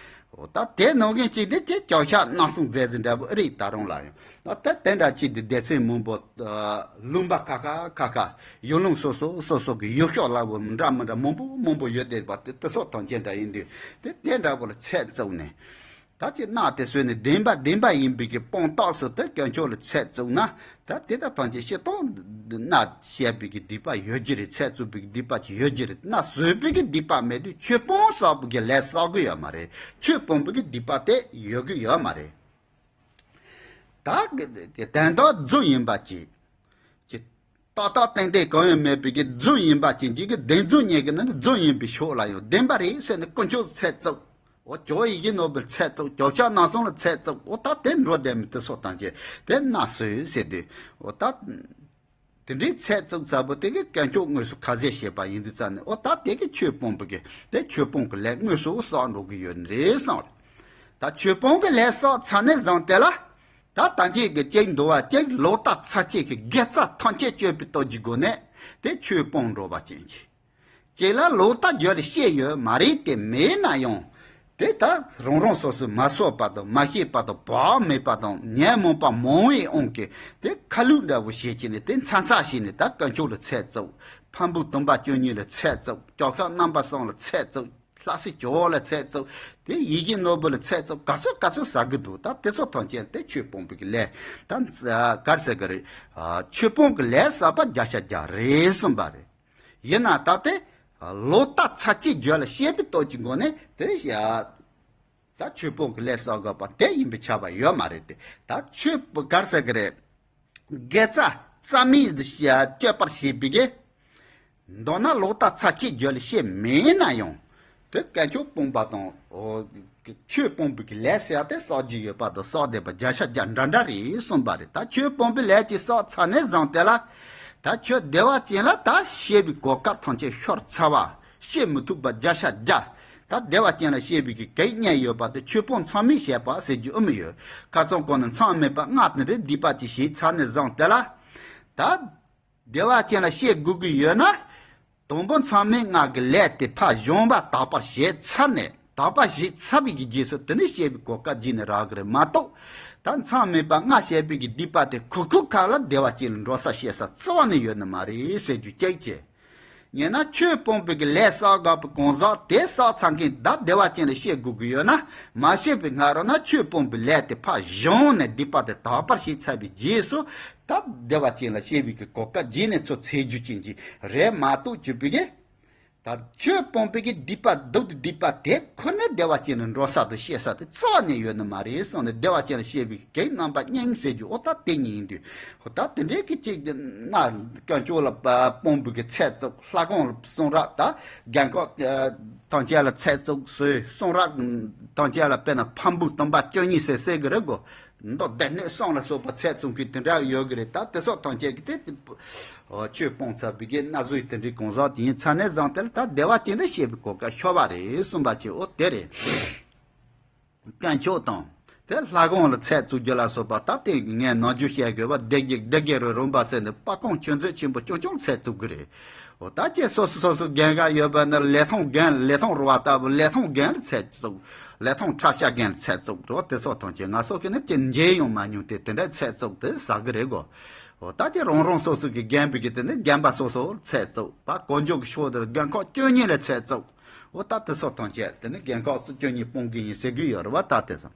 འོ་ད་དེ་ནང་གི་གཅིག་དེ་ཅི་ཇོ་ཤཱཀ་རྣམ་གསུམ་མཛད་ཟིན་འདྲ་པོ་ཨེ་རེད། ད་རུང་ལ་ཡང་ད་དེ་དེ་འདྲ་ཅིག་དེ་སྡེ་ཚན་མང་པོ། ལུང་པ་ཁ་ཁ་ཁ་ཁ་ཡུལ་ལུང་སོ་སོ་སོ་སོ་གི་ཡུལ་ཤོག་ལ་བོ་འདྲ་མི་འདྲ་མང་པོ་མང་པོ་ཡོད་བསྡད་པ་དེ་དེ་སོགས་ཐམས་ཅད་འདྲ་ཡིན་དུས། དེ་དེ་འདྲ་པོ་ལ་ཚད་བཙུགས་ནས། ད་ཅི་མནའ་དེ་ཟོས་ནས་བདེན་པ་བདེན་པ་ཡིན་པའི་གི་སྤོང་རྟགས་སུ་དེ་དཀོན་མཆོག་ལ་ཚད་བཙུགས་ན། ད་དེ་དག་ཐམས་ཅད་སྤྱིར་བཏང་མནའ་བཤད་པའི་གི་སྡིག་པ་ཡོད་ཀྱི་རེད། ཚད་བཙུགས་པའི་གི་སྡིག་པ་ཅིག་ཡོད་ཀྱི་རེད། མནའ་ཟོས་པའི་གི་སྡིག་པ་མེད་དུས་ཆོས་སྤོང་བསགས་པའི་གི་ལས་བསགས་གི་ཡོད་མ་རེད། ཆོས་སྤོང་པའི་གི་སྡིག་པ་དེ་ཡོད་གི་ཡོད་མ་རེད། ད་གི་དོན་དག་རྫུན་ཡིན་པ་ཅིག་ཅིག་ཏག་ཏག་ཏན་ཏན་གང་ཡང་མེད་པའི་གི་རྫུན་ཡིན་པ་ཅན་གྱི་གི་བདེན་རྫུན་གཉིས་ཀྱི་ནང་ནས་རྫུན་ཡིན་པའི་ཕྱོགས་ལ་ཡང་བདེན་པ་རེད་ཟེར་ནས་དཀོན་མཆོག་ཚད་བཙུགས། འོ་ཇོ་བོ་ཡིད་བཞིན་ནོར་བུར་ཚད་བཙུགས། ཇོ་ཤཱཀ་རྣམ་གསུམ་ལ་ཚད་བཙུགས། འོ་ད་དེ་འགྲོ་བསྡད་མི་དེ་སོགས་ཐམས་ཅད་དེ་མནའ་ཟོས་ཟེར་དུས། འོ་ད་དེ་འདྲའི་ཚད་བཙུགས་ཚར་པོ་དེ་གི་དཀོན་མཆོག་དངོས་སུ་ཁ་ཟས་བྱེད་པ་ཡིན་དུས་ཙང་ནས། འོ་ད་དེ་གི་ཆོས་སྤོང་པོ་གི་དེ་ཆོས་སྤོང་གི་ལས་དངོས་སུ་བསགས་འགྲོ་གི་ཡོད་ནི་རེད་བསམ་རེད། ད་ཆོས་སྤོང་གི་ལས་བསགས་ཚར་ནས་བཟུང་སྟེ་ལ། ད་ད་གིན་གི་གཅིག་འདུལ་བ་གཅིག་ལོག་ལྟ་ཚར་གཅོད་ཀྱི་དགེ་རྩ་ཐམས་ཅད་གཅོད་པའི་སྟོབས་ཀྱི་སྒོ་ནས་དེ་ཆོས་སྤོང་འགྲོ་བ་ཅན་གྱི། གཅིག་ལ་ལོག་ལྟ་རྒྱུད་ལ་སྐྱེས་ཡོད་མ་རེད་དེ། མེད་ན་ཡང་དེ་ད་རང་རང་སོ་སོས་མ་གསོག་པ་དང་མ་ཤེས་པ་དང་བག་མེད་པ་དང་ཉོན་མོངས་པ་མང་བའི་དབང་གིས་དེ་ཁ་ལུད་འདྲ་བོ་བྱེད་ཀྱི་ནས། དེ་མཚམས་མཚམས་ཤིག་ནས་ད་དཀོན་མཆོག་ལ་ཚད་བཙུགས། ཕམ་པུ་དུམ་པ་བཅུ་གཉིས་ལ་ཚད་བཙུགས། ཇོ་ཤཱཀ་རྣམ་པ་གསུམ་ལ་ཚད་བཙུགས། ལྷ་སྲས་ཇོ་བོ་ལ་ཚད་བཙུགས། དེ་ཡིད་བཞིན་ནོར་བུ་ལ་ཚད་བཙུགས། ག་ཚོད་ག་ཚོད་ཟ་གི་འདུག་ད་དེ་ཚོ་ཐམས་ཅད་དེ་ཆོས་སྤོང་པའི་གི་ལས། ད་ག་རེ་ཟེར་གི་རེད། ཆོས་སྤོང་གི་ལས་བསགས་པ་བརྒྱ་ཆ་བརྒྱ་རེད་གསུངས་པ་རེད། ཡིན་ན་ད་དེ་ལོག་ལྟ་ཚར་གཅོད་རྒྱུད་ལ་སྐྱེས་པའི་སྟོབས་ཀྱི་སྒོ་ནས་དེ་ཡ། ད་ཆོས་སྤོང་གི་ལས་བསགས་དགོས་པ་དེ་ཡིན་པའི་ཁྱབ་པ་ཡོད་མ་རེད་དེ། ད་ཆོས་ག་རེ་ཟེར་གི་རེད། དགེ་རྩ་རྩ་མེད་སྤྱོད་པར་བྱེད་པའི་གི། མདོར་ན་ལོག་ལྟ་ཚར་གཅོད་རྒྱུད་ལ་སྐྱེས་མེད་ན་ཡང་། དེ་དཀོན་མཆོག་སྤོང་པ་དང་། འོ། ཆོས་སྤོང་པའི་གི་ལས་ཟེར་ཡ་དེ་བསགས་རྒྱུ་ཡོད་པ་དང་བསགས་བསྡད་པ་བརྒྱ་ཆ་བརྒྱ་འདྲ་འདྲ་རེད་གསུངས་པ་རེད། ད་ཆོས་སྤོང་པའི་ལས་ཀྱི་བསགས་ཚར་ནས་བཟུང་སྟེ་ལ། ད་ཁྱོད་བདེ་བ་ཅན་ལ་ད་སྐྱེ་བའི་གོ་སྐབས་ཐམས་ཅད་ཤོར་ཚར་བ། སྐྱེ་མི་ཐུབ་པ་བརྒྱ་ཆ་བརྒྱ། ད་བདེ་བ་ཅན་ལ་སྐྱེ་བའི་གི་གེགས་རྙེད་ཡོད་པ་དེ་ཆོས་སྤོང་མཚམས་མེད་བྱས་པ་ཟེར་རྒྱུ་ཨེ་མི་ཡོད། ཁ་སང་གོང་ནས་མཚམས་མེད་པ་ལྔ་དེ་འདྲའི་སྡིག་པ་ཅིག་བྱས་ཚར་ནས་བཟུང་སྟེ་ལ། ད་བདེ་བ་ཅན་ལ་སྐྱེ་དགོས་ཀྱི་ཡོད་ན། དང་པོ་མཚམས་མེད་ལྔ་གི་ལས་དེ་ཕར་གཞན་པ་དག་པར་བྱས་ཚར་ནས། དག་པར་བྱས་ཚར་བའི་གི་རྗེས་སུ་དེ་ནས་སྐྱེ་བའི་གོ་སྐབས་རྗེས་ནས་རག་གི་རེད་མ་གཏོགས། ད་མཚམས་མེད་པ་ལྔ་བྱས་པའི་གི་སྡིག་པ་དེ་གུག་གུག་ཁ་ལ་བདེ་བ་ཅན་ལ་འགྲོ་ས་སྐྱེ་ས་རྩ་བ་ནས་ཡོད་ནི་མ་རེད་ཟེར་རྒྱུ་གཅིག་བྱས། ཡིན་ན་ཆོས་སྤོང་པའི་གི་ལས་བསགས་དགོས་པའི་གང་ཟག་དེ་བསགས་ཚར་མཁན་ད་བདེ་བ་ཅན་ལ་སྐྱེ་དགོས་ཀྱི་ཡོད་ན། མ་སྐྱེས་པའི་སྔ་རོལ་ན་ཆོས་སྤོང་པའི་ལས་དེ་ཕར་གཞན་ནས་སྡིག་པ་དེ་དག་པར་བྱས་ཚར་བའི་རྗེས་སུ། ད་བདེ་བ་ཅན་ལ་སྐྱེ་བའི་གི་གོ་སྐབས་རྗེས་ནས་ཚུར་འཚོལ་རྒྱུ་ཅན་གྱི་རེད་མ་གཏོགས་བཅུག་པའི་གི། ད་ཆོས་སྤོང་བའི་གི་སྡིག་པ་སྡུག་སྡིག་པ་དེ་ཁོ་ནི་བདེ་བ་ཅན་ལ་འགྲོ་ས་དང་སྐྱེ་ས་དེ་རྩ་བ་ནས་ཡོད་ནི་མ་རེད་གསུངས་ནས། བདེ་བ་ཅན་ལ་སྐྱེ་བའི་གེགས་རྣམ་པ་གཉིས་ཟེར་རྒྱུ་འོ་ད་དེ་གཉིས་ཡིན་དུས། འོ་ད་དེ་འདྲའི་གི་གཅིག་དེ་ན་དཀོན་མཆོག་ལ་སྤོང་བའི་གི་ཚད་བཙུགས། ལྷ་ཁང་ལ་གསུང་རབ་ད་རྒན་ཁོག་ཐམས་ཅད་ལ་ཚད་བཙུགས་བཟོས། གསུང་རབ་ཐམས་ཅད་ལ་དཔེར་ན་ཕམ་པའི་སྟོན་པ་བཅུ་གཉིས་ཟེར་ཟེར་གི་རེད་གོ། མདོ་སྡེ་སྣོད་གསུམ་ལ་སོགས་པ་ཚད་བཙུགས་མཁན་དེ་འདྲ་ཡོད་གི་རེད། ད་དེ་སོགས་ཐམས་ཅད་ཀྱི་དེ་ཆོས་སྤོང་ཚར་བའི་གི་ན་བཟོས་དེ་འདྲའི་གང་ཟག་དེ་ཡིན་ཚར་ནས་བཟུང་དེ་ལ་ད་བདེ་བ་ཅན་དུ་སྐྱེ་བའི་གོ་སྐབས་ཤོར་བ་རེད་གསུངས་པ་ཅིག་འོ་དེ་རེད། དཀོན་མཆོག་དང་དེ་ལྷ་ཁང་ལ་ཚད་བཙུགས་རྒྱུ་ལ་སོགས་པ་ད་དེ་ངས་ནམ་རྒྱུན་བཤད་དགོས་པ་སྡེ་བརྒྱད་སྡེ་བརྒྱད་རུ་རིམ་པ་ཟེར་ནས་དཔལ་ཁང་ཆོས་མཛོད་ཆེན་པོ་ཆུང་ཆུང་ཚད་བཙུགས་གི་རེད། འོ་ད་ཅེས་སོ་སོ་སོ་སོ་རྒན་ག་ཡོད་པ་ནི་ལི་ཐང་རྒན་ལི་ཐང་རུ་བ་ལྟ་བུ་ལི་ཐང་རྒན་ལ་ཚད་བཙུགས། ལི་ཐང་ཁྲ་ཤ་རྒན་ལ་ཚད་བཙུགས་རོ། དེ་སོགས་ཐམས་ཅད་ང་སོགས་ཀྱི་ནི་ཅི་མཇལ་ཡང་མ་མྱོང་སྟེ་དེ་འདྲའི་ཚད་བཙུགས་དེ་ཟ་གི་རེད་གོ། འོ་ད་ཅི་རང་རང་སོ་སོ་གི་རྒན་པའི་གི་དེ་ནི་རྒན་པ་སོ་སོར་ཚད་བཙུགས་པ་དཀོན་མཆོག་གི་ཕྱོགས་དེར་རྒན་ཁག་བཅུ་གཉིས་ལ་ཚད་བཙུགས། འོ་ད་དེ་སོགས་ཐམས་ཅད་དེ་ནི་རྒན་ཁག་བཅུ་གཉིས་སྤོང་གི་ཡིན་ཟེར་གི་ཡོད་རེད་བ། ད་དེ་སོང་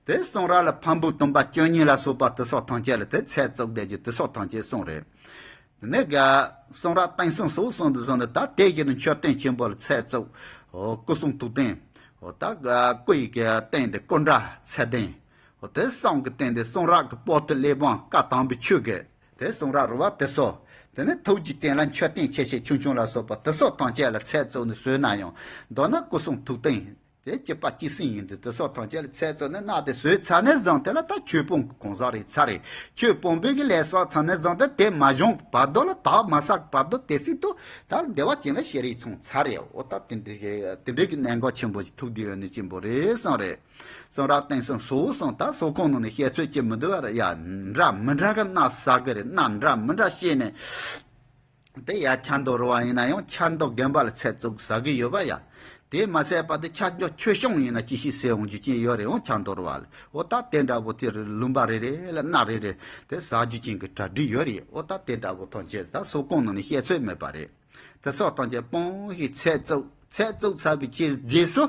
དེ་གསུང་རབ་ལ་ཕམ་པའི་སྟོན་པ་བཅུ་གཉིས་ལ་སོགས་པ་དེ་སོགས་ཐམས་ཅད་ལ་དེ་ཚད་བཙུགས་བསྡད་རྒྱུ་དེ་སོགས་ཐམས་ཅད་གསུངས་རེད། དེ་ནས་ག་གསུང་རབ་བསྟན་སྲུང་སོགས་གསུངས་དུ་སོང་ནས་ད་དེ་བཞིན་དུ་མཆོད་རྟེན་ཆེན་པོ་ལ་ཚད་བཙུགས། འོ་སྐུ་གསུང་ཐུགས་རྟེན། འོ་ད་ག་སྐུ་ཡི་གི་རྟེན་དེ་སྐུ་འདྲ་ཚད་ལྡན། འོ་དེ་གསུང་གི་རྟེན་དེ་གསུང་རབ་ཀྱི་པོ་ཏི་གླེགས་བམ་བཀའ་དམ་པའི་ཆོས་ཀྱི་དེ་གསུང་རབ་རུ་བ་དེ་སོགས། དེ་ནས་ཐུགས་ཀྱི་རྟེན་ལ་མཆོད་རྟེན་ཆེ་ཆེ་ཆུང་ཆུང་ལ་སོགས་པ་དེ་སོགས་ཐམས་ཅད་ལ་ཚད་བཙུགས་ནས་བཟོས་ན་ཡང་མདོར་ན་སྐུ་གསུང་ཐུགས་རྟེན། དེ་གཅིག་པ་གཅིག་སྲིད་ཡིན་དུས་དེ་སོགས་ཐམས་ཅད་ལ་ཚད་བཙུགས་ནས་གནང་སྟེ་བཟོས་ཚར་ནས་བཟུང་དེ་ལ་ད་ཆོས་སྤོང་གི་གང་ཟག་རེད་ཚར་རེད། ཆོས་སྤོང་བའི་གི་ལས་བསགས་ཚར་ནས་བཟུང་དེ་དེ་མ་བྱུང་བར་དུ་ལ་དག་མ་བསགས་བར་དུ་དེ་སྲིད་དུ་ད་བདེ་བ་ཅན་ལ་སྐྱེ་རིགས་ཚང་ཚར་རེད། འོ་ད་དེ་འདྲའི་གི་དེ་འདྲའི་གི་གནད་འགག་ཆེན་པོ་ཞིག་ཐུག་བསྡད་ཡོད་ནི་ཆེན་པོ་རེད་གསུངས་རེད། གསུང་རབ་བསྟན་སྲུང་སོགས་གསུངས། ད་སོགས་ཁོང་ནང་ནས་བཤད་ཚོད་ཅི་མི་འདུག་བ་རེད། ཡ་འདྲ་མི་འདྲ་གི་གནས་ཟ་གི་རེད། གནས་འདྲ་མི་འདྲ་བཤད་ནས། དེ་ཡ་ཆབ་མདོ་རུ་བ་ཡིན་ན་ཡང་ཆབ་མདོ་དགོན་པ་ལ་ཚད་བཙུགས་ཟ་གི་ཡོད་པ་ཡ། དེ་མ་ཟད་པ་དེ་ཆབ་མདོ་ཆོས་སྐྱོང་ཡིན་ན་ཅི་ཞིག་ཟེར་འོང་རྒྱུ་ཅན་ཡོད་རེད། འོང་ཆབ་མདོ་རུ་བ་ལ་འོ་ད་དེ་འདྲ་བོ་དེ་ལུང་པ་རེ་རེ་ལ་གནས་རེ་རེ་དེ་ཟ་རྒྱུ་ཅན་གི་གྲ་སྒྲིག་ཡོད་རེད། འོ་ད་དེ་འདྲ་བོ་ཐམས་ཅད་ད་སོགས་ཁོང་ནང་ནས་བཤད་ཚོད་མེད་པ་རེད། དེ་སོགས་ཐམས་ཅད་སྤོང་ཞིང་ཚད་བཙུགས། ཚད་བཙུགས་ཚར་བའི་ཕྱིར་རྗེས་སུ་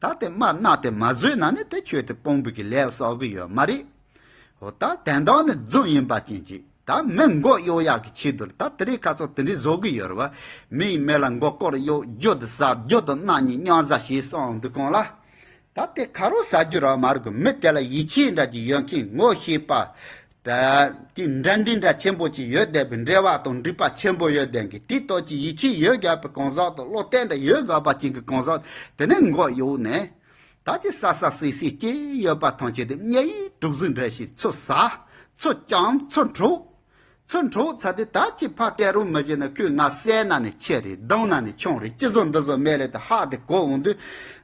ད་དེ་མ་གནས་དེ་མ་བཟོས་ན་ནི་དེ་ཆོས་དེ་སྤོང་བའི་གི་ལས་བསགས་གི་ཡོད་མ་རེད། འོ་ད་དོན་དག་ནི་རྫུན་ཡིན་པ་ཅན་གྱིས་ད་མི་མགོ་གཡོག་ཡག་གི་ཆེད་དུ་ད་དེ་རིང་ཁ་སང་དེ་འདྲའི་བཟོ་གི་ཡོད་རེད་བ། མི་ཡི་མི་ལ་མགོ་སྐོར་གཡོག་རྒྱུ་དེ་ཟ་རྒྱུ་དང་གནས་ནི་མཉམ་ཟ་ཞེས་གསུངས་འདུག་གོང་ལ། ད་དེ་ཁ་རོག་ཟ་རྒྱུ་རང་མ་རེད་གི། མི་དེ་ལ་ཡིད་ཆེས་འདྲ་གྱི་ཡོད་མཁན་ངོ་ཤེས་པ། ད་དེ་འདྲ་འདྲི་འདྲ་ཆེན་པོ་ཅིག་ཡོད་བསྡད་པའི་འབྲེལ་བ་དང་འགྲིག་པ་ཆེན་པོ་ཡོད་བསྡད་མཁན་དེ་ལྟོས་ཀྱི་ཡིད་ཆེས་ཡོད་དགའ་པའི་གང་ཟག་དང་བློ་གཏད་འདྲ་ཡོད་དགའ་པ་ཅན་གྱི་གང་ཟག་དེ་ནས་མགོ་གཡོག་ནས། ད་ཅི་ས་ས་སི་སི་སྐྱེས་ཡོད་པ་ཐམས་ཅད་དེ་དམྱལ་བའི་གྲུ་གཟིངས་འདྲ་ཞིག་ཚུར་ཟ། ཚུར་བཅོམ། ཚུར་འཁྲུག་ཚུར་འཁྲུག་ཚར་དུས་ད་ཅི་ཕར་སྤྲད་རོགས་མི་བྱེད་ན་ཁོས་ང་བསད་ན་ནི་ཆེ་རེད། རྡུང་ན་ནི་ཆུང་རེད། ཅི་བཟོ་འདི་བཟོ་མེད་རེད། ད་ཧ་དེ་གོ་འོང་དུས་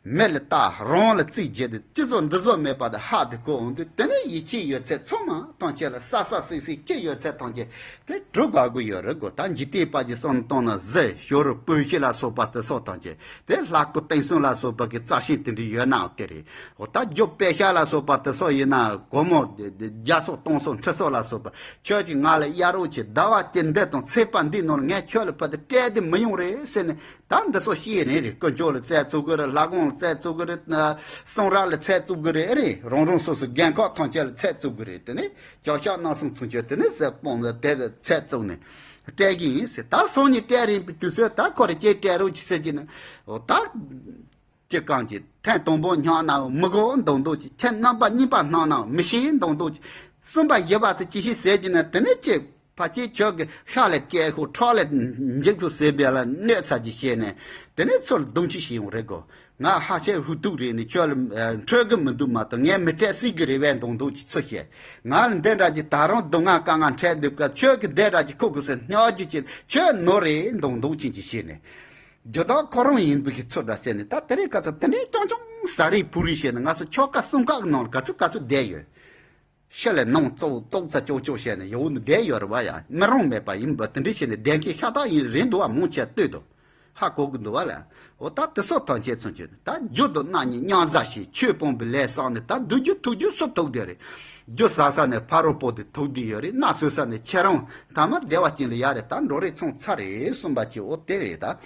མི་ལ་ལྟ་རང་ལ་རྩིས་བྱེད་དུས་ཅི་བཟོ་འདི་བཟོ་མེད་པ་དེ་ཧ་དེ་གོ་འོང་དུས་དེ་ནས་ཡིད་ཆེས་ཡོད་ཚད་ཚང་མ་ཐམས་ཅད་ལ་ས་ས་སི་སི་སྐྱེས་ཡོད་ཚད་ཐམས་ཅད་དེ་གྲུབ་དགའ་གི་ཡོད་རེད་གོ། ད་འཇིག་རྟེན་པ་གྱི་བསམ་བཏང་ན་གཟི་ཞོ་རུ་སྤོས་ཤེལ་ལ་སོགས་པ་དེ་སོགས་ཐམས་ཅད་དེ་ལྷ་སྐུ་བསྟན་སྲུང་ལ་སོགས་པ་གི་རྩ་ཤིང་དེ་འདྲ་ཡོད་ནའང་དེ་རེད། འོ་ད་རྒྱུ་དཔེ་ཤ་ལ་སོགས་པ་དེ་སོགས་ཡིན་ན་སྒོར་མོ་བརྒྱ་སོགས་སྟོང་སོགས་ཁྲི་སོགས་ལ་སོགས་པ་ཁྱོད་ཀྱིས་ང་ལ་གཡར་རོགས་གྱིས། ཟླ་བ་གཅིག་འདི་དང་ཚེས་པ་འདིའི་ནང་ལ་ངས་ཁྱོད་ལ་ཕུལ་ཏེ་སྤྲད་དེ་མི་ཡོང་རེད་ཟེར་ནས་ད་འདི་སོགས་བཤད་རན་རེད། དཀོན་མཆོག་ལ་ཚད་བཙུགས་གི་རེད། ལྷ་ཁང་ལ་ཚད་བཙུགས་གི་རེད། གསུང་རབ་ལ་ཚད་བཙུགས་གི་རེད། ཨེ་རེད། རང་རང་སོ་སོ་རྒན་ཁག་ཐམས་ཅད་ལ་ཚད་བཙུགས་གི་རེད། དེ་ནས་ཇག་ཤ་གནམ་སྲུང་ཚུན་ཆད་དེ་ནས་ཟས་སྤོང་ལ་དེ་ཚད་བཙུགས་ནས་སྤྲད་གི་ཡིན་ཟེར། ད་སང་ཉིན་སྤྲད་རན་པའི་དུས་ཚོད་ད་ཁོ་རེ་སྐྱེས་སྤྲད་རོགས་གྱིས་ཟེར་གྱི་ན། འོ་ད། ཅི་གང་ཅི་ཐེངས་དང་པོ་སྙོན་ན་མི་གོ་མདོག་མདོག་ཅིག་ཐེངས་རྣམ་པ་གཉིས་པ་སྣང་ན་མི་ཤེས་མདོག་མདོག་ཅིག་གསུམ་པ་བཞི་པ་དེ་ཅི་ཞིག་ཟེར་གྱི་ན། དེ་ནས་ཅི་ཕ་ཆེ་ཁྱོད་ཀྱི་ཤ་ལ་སྤྲད་ཤོག་ཁྲག་ལ་འཇིབ་ཤོག་ཟེར་བས་ལ་གནོད་ཚར་གྱི་བཤད་ནས་དེ་ནས་ཚུར་རྡུང་ཅི་ཞིག་ཡོང་རེད་གོ། ང་ཧ་ཆེ་ཧུ་ཐུག་རེད་ནས་ཁྱོད་ལ་འཕྲོད་གི་མི་འདུག་མ་གཏོགས་ངས་མི་སྤྲད་སྲིད་གི་རེད་བས་མདོག་མདོག་ཅིག་ཚུར་བཤད། ང་ལ་འདི་འདྲ་ཅིག་ད་རུང་སྡུག་བསྔལ་དཀའ་ངལ་འཕྲད་འདུག་ག་ཁྱོད་ཀྱི་འདི་འདྲ་ཅིག་ཁུག་གི་ཟེར་སྙོག་རྒྱུ་ཅིག་ཁྱོད་ནོར་རེད་མདོག་མདོག་ཅིག་ཅིག་བཤད་ནས། རྒྱུ་དག་ཁོ་རང་ཡིན་པའི་ཚུལ་འདྲ་བྱས་ནས་ད་དེ་རིང་ཁ་སང་དེ་འདྲའི་རྐྱང་རྐྱང་ཟ་རེས་ཕུ་རེས་བྱས་ནས་ང་ཚོ་ཆོལ་ཁ་གསུམ་ཁག་གི་ནང་ལ་ག་ཚོད་ག་ཚོད་བསྡད་ཡོད། ཤི་ལ་ནང་གཙོ་བོ་ཏོག་ཙ་ཅོག་ཅོག་བྱས་ནས་ཡོང་ནས་བསྡད་ཡོད་རེད་བ་ཡ། མི་རང་མེད་པ་ཡིན་པ་དེ་འདྲ་བྱས་ནས་བསྡད་མཁན་ཤ་སྟག་ཡིན་རེད་འདུག་བ། མང་ཆེ་ལྟོས་དང་ཧ་གོ་གི་འདུག་བ་ལ། འོ་ད་དེ་སོགས་ཐམས་ཅད་མཚོན་བྱས་ནས་ད་རྒྱུ་དང་རྣམ་གཉིས་མཉམ་བཟའ་ཞིང་ཆོས་སྤོང་བའི་ལས་བསགས་ནས་ད་སྡུག་རྒྱུ་ཐུག་རྒྱུ་སུ་ཐུག་བསྡད་རེད། རྒྱུ་ཟ་ས་ནས་ཕ་རོལ་པོ་དེ་ཐུག་བསྡད་ཡོད་རེད། མནའ་ཟོས་ས་ནས་ཁྱེད་རང་ཐ་མ་བདེ་བ་ཅན་ལ་ཡ་རེད། ད་འགྲོ་རེས་ཚང་ཚར་རེད་གསུངས་པ་ཅིག་འོ་དེ་རེད་ད།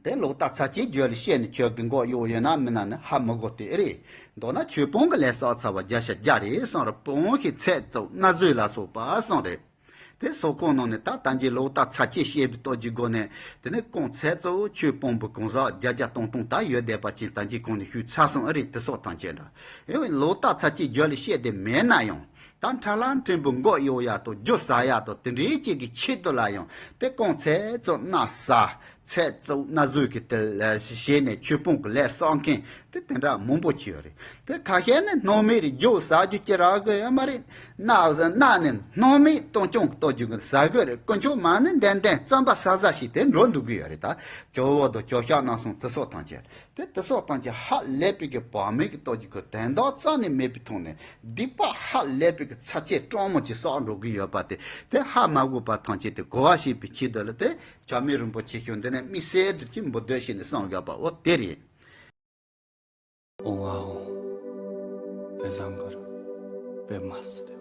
དེ་ལོག་ལྟ་ཚ་ཅིག་རྒྱུད་ལ་བཤད་ནས་ཁྱོད་ཀྱི་མགོ་གཡོག་ཡོད་ན་མིན་ན་ནི་ཧ་མི་གོ་དེ་རེད། མདོར་ན་ཆོས་སྤོང་གི་ལས་བསགས་ཚར་བ་བརྒྱ་ཆ་བརྒྱ་རེད་གསུངས་རེད། སྤོང་ཞིང་ཚད་བཙུགས་མནའ་ཟོས་ལ་སོགས་པ་གསུངས་རེད། དེ་སོགས་ཁོང་ནང་ནས་ད་ད་གིན་ལོག་ལྟ་ཚར་གཅིག་བཤད་པའི་སྟོབས་ཀྱི་སྒོ་ནས། དེ་ནས་ཁོང་ཚད་གཙོ་བོ་ཆོས་སྤོང་བའི་གང་ཟག་བརྒྱ་བརྒྱ་སྟོང་སྟོང་ད་ཡོད་བསྡད་པ་ཅིག་ད་གིན་ཁོང་ནས་ཞུས་ཚར་སོང་ཨ་རེད། དེ་སོགས་དང་བཅས་འདྲ། ཡིན་ནའི་ལོག་ལྟ་ཚར་གཅིག་རྒྱུད་ལ་བཤད་བསྡད་མེད་ན་ཡང་། ད་ཁྲ་ལམ་ཕྲན་བུ་མགོ་གཡོག་ཡག་དང་རྒྱུ་ཟ་ཡག་དང་དེ་འདྲའི་ཅིག་གི་ཆེད་དུ་ལ་ཡང་དེ་ཁོང་ཚད་གཙོ་བོ་མནའ་ཟ། ཚད་གཙོ་བོ་མནའ་ཟོས་ཀྱི་དེ་ལ་བྱས་ནས་ཆོས་སྤོང་གི་ལས་བསགས་མཁན་དེ་དེ་འདྲ་མང་པོ་ཅིག་ཡོད་རེད། དེ་ཁ་ཤས་ནི་སྣང་མེད་རེད། རྒྱུ་ཟ་རྒྱུ་ཅི་རག་གི་ཡོད་མ་རེད། མནའ་མནའ་ནི་སྣང་མེད་སྟོང་སྐྱོང་གི་སྟོབས་ཀྱི་སྒོ་ནས་ཟ་དགོས་རེད། དཀོན་མཆོག་མ་ཎི་འདོན་འདོན་རྩོམ་པ་ཟ་ཟ་ཞིག་དེ་འགྲོ་འདུག་གི་ཡོད་རེད། ད་ཇོ་བོ་དང་ཇོ་ཤཱཀ་རྣམ་གསུམ་དེ་སོགས་དང་བཅས། དེ་དེ་སོགས་དང་བཅས་ཧ་ལས་པའི་གི་བག་མེད་ཀྱི་སྟོབས་ཀྱི་སྒོ་དོན་དག་རྩ་ནས་མེད་པའི་ཐོག་ནས་སྡིག་པ་ཧ་ལས་པའི་གི་ཚབས་ཆེ་སྤྲང་མོ་ཅིག་བསགས་འགྲོ་གི་ཡོད་པ་དེ། དེ་ཧ་མ་གོ་བ་ཐམས་ཅད་དེ་གོ་བ་ཞིག་པའི་ཆེད་དུ་ལ་དེ་ཇོ་མོ་རིན་པོ་ཆེ་ཞུ་འདི་ནས་དམིགས་བསལ་དུ་ཅིག་འབུལ་འདོད་བྱས་ནས་གསུངས་ཡོད་པ་འོ་དེ་རེད། ཨོང་ཨ་ཨོང་། དཔེ་བཟང་གར་དཔེ་མ་སྲིད།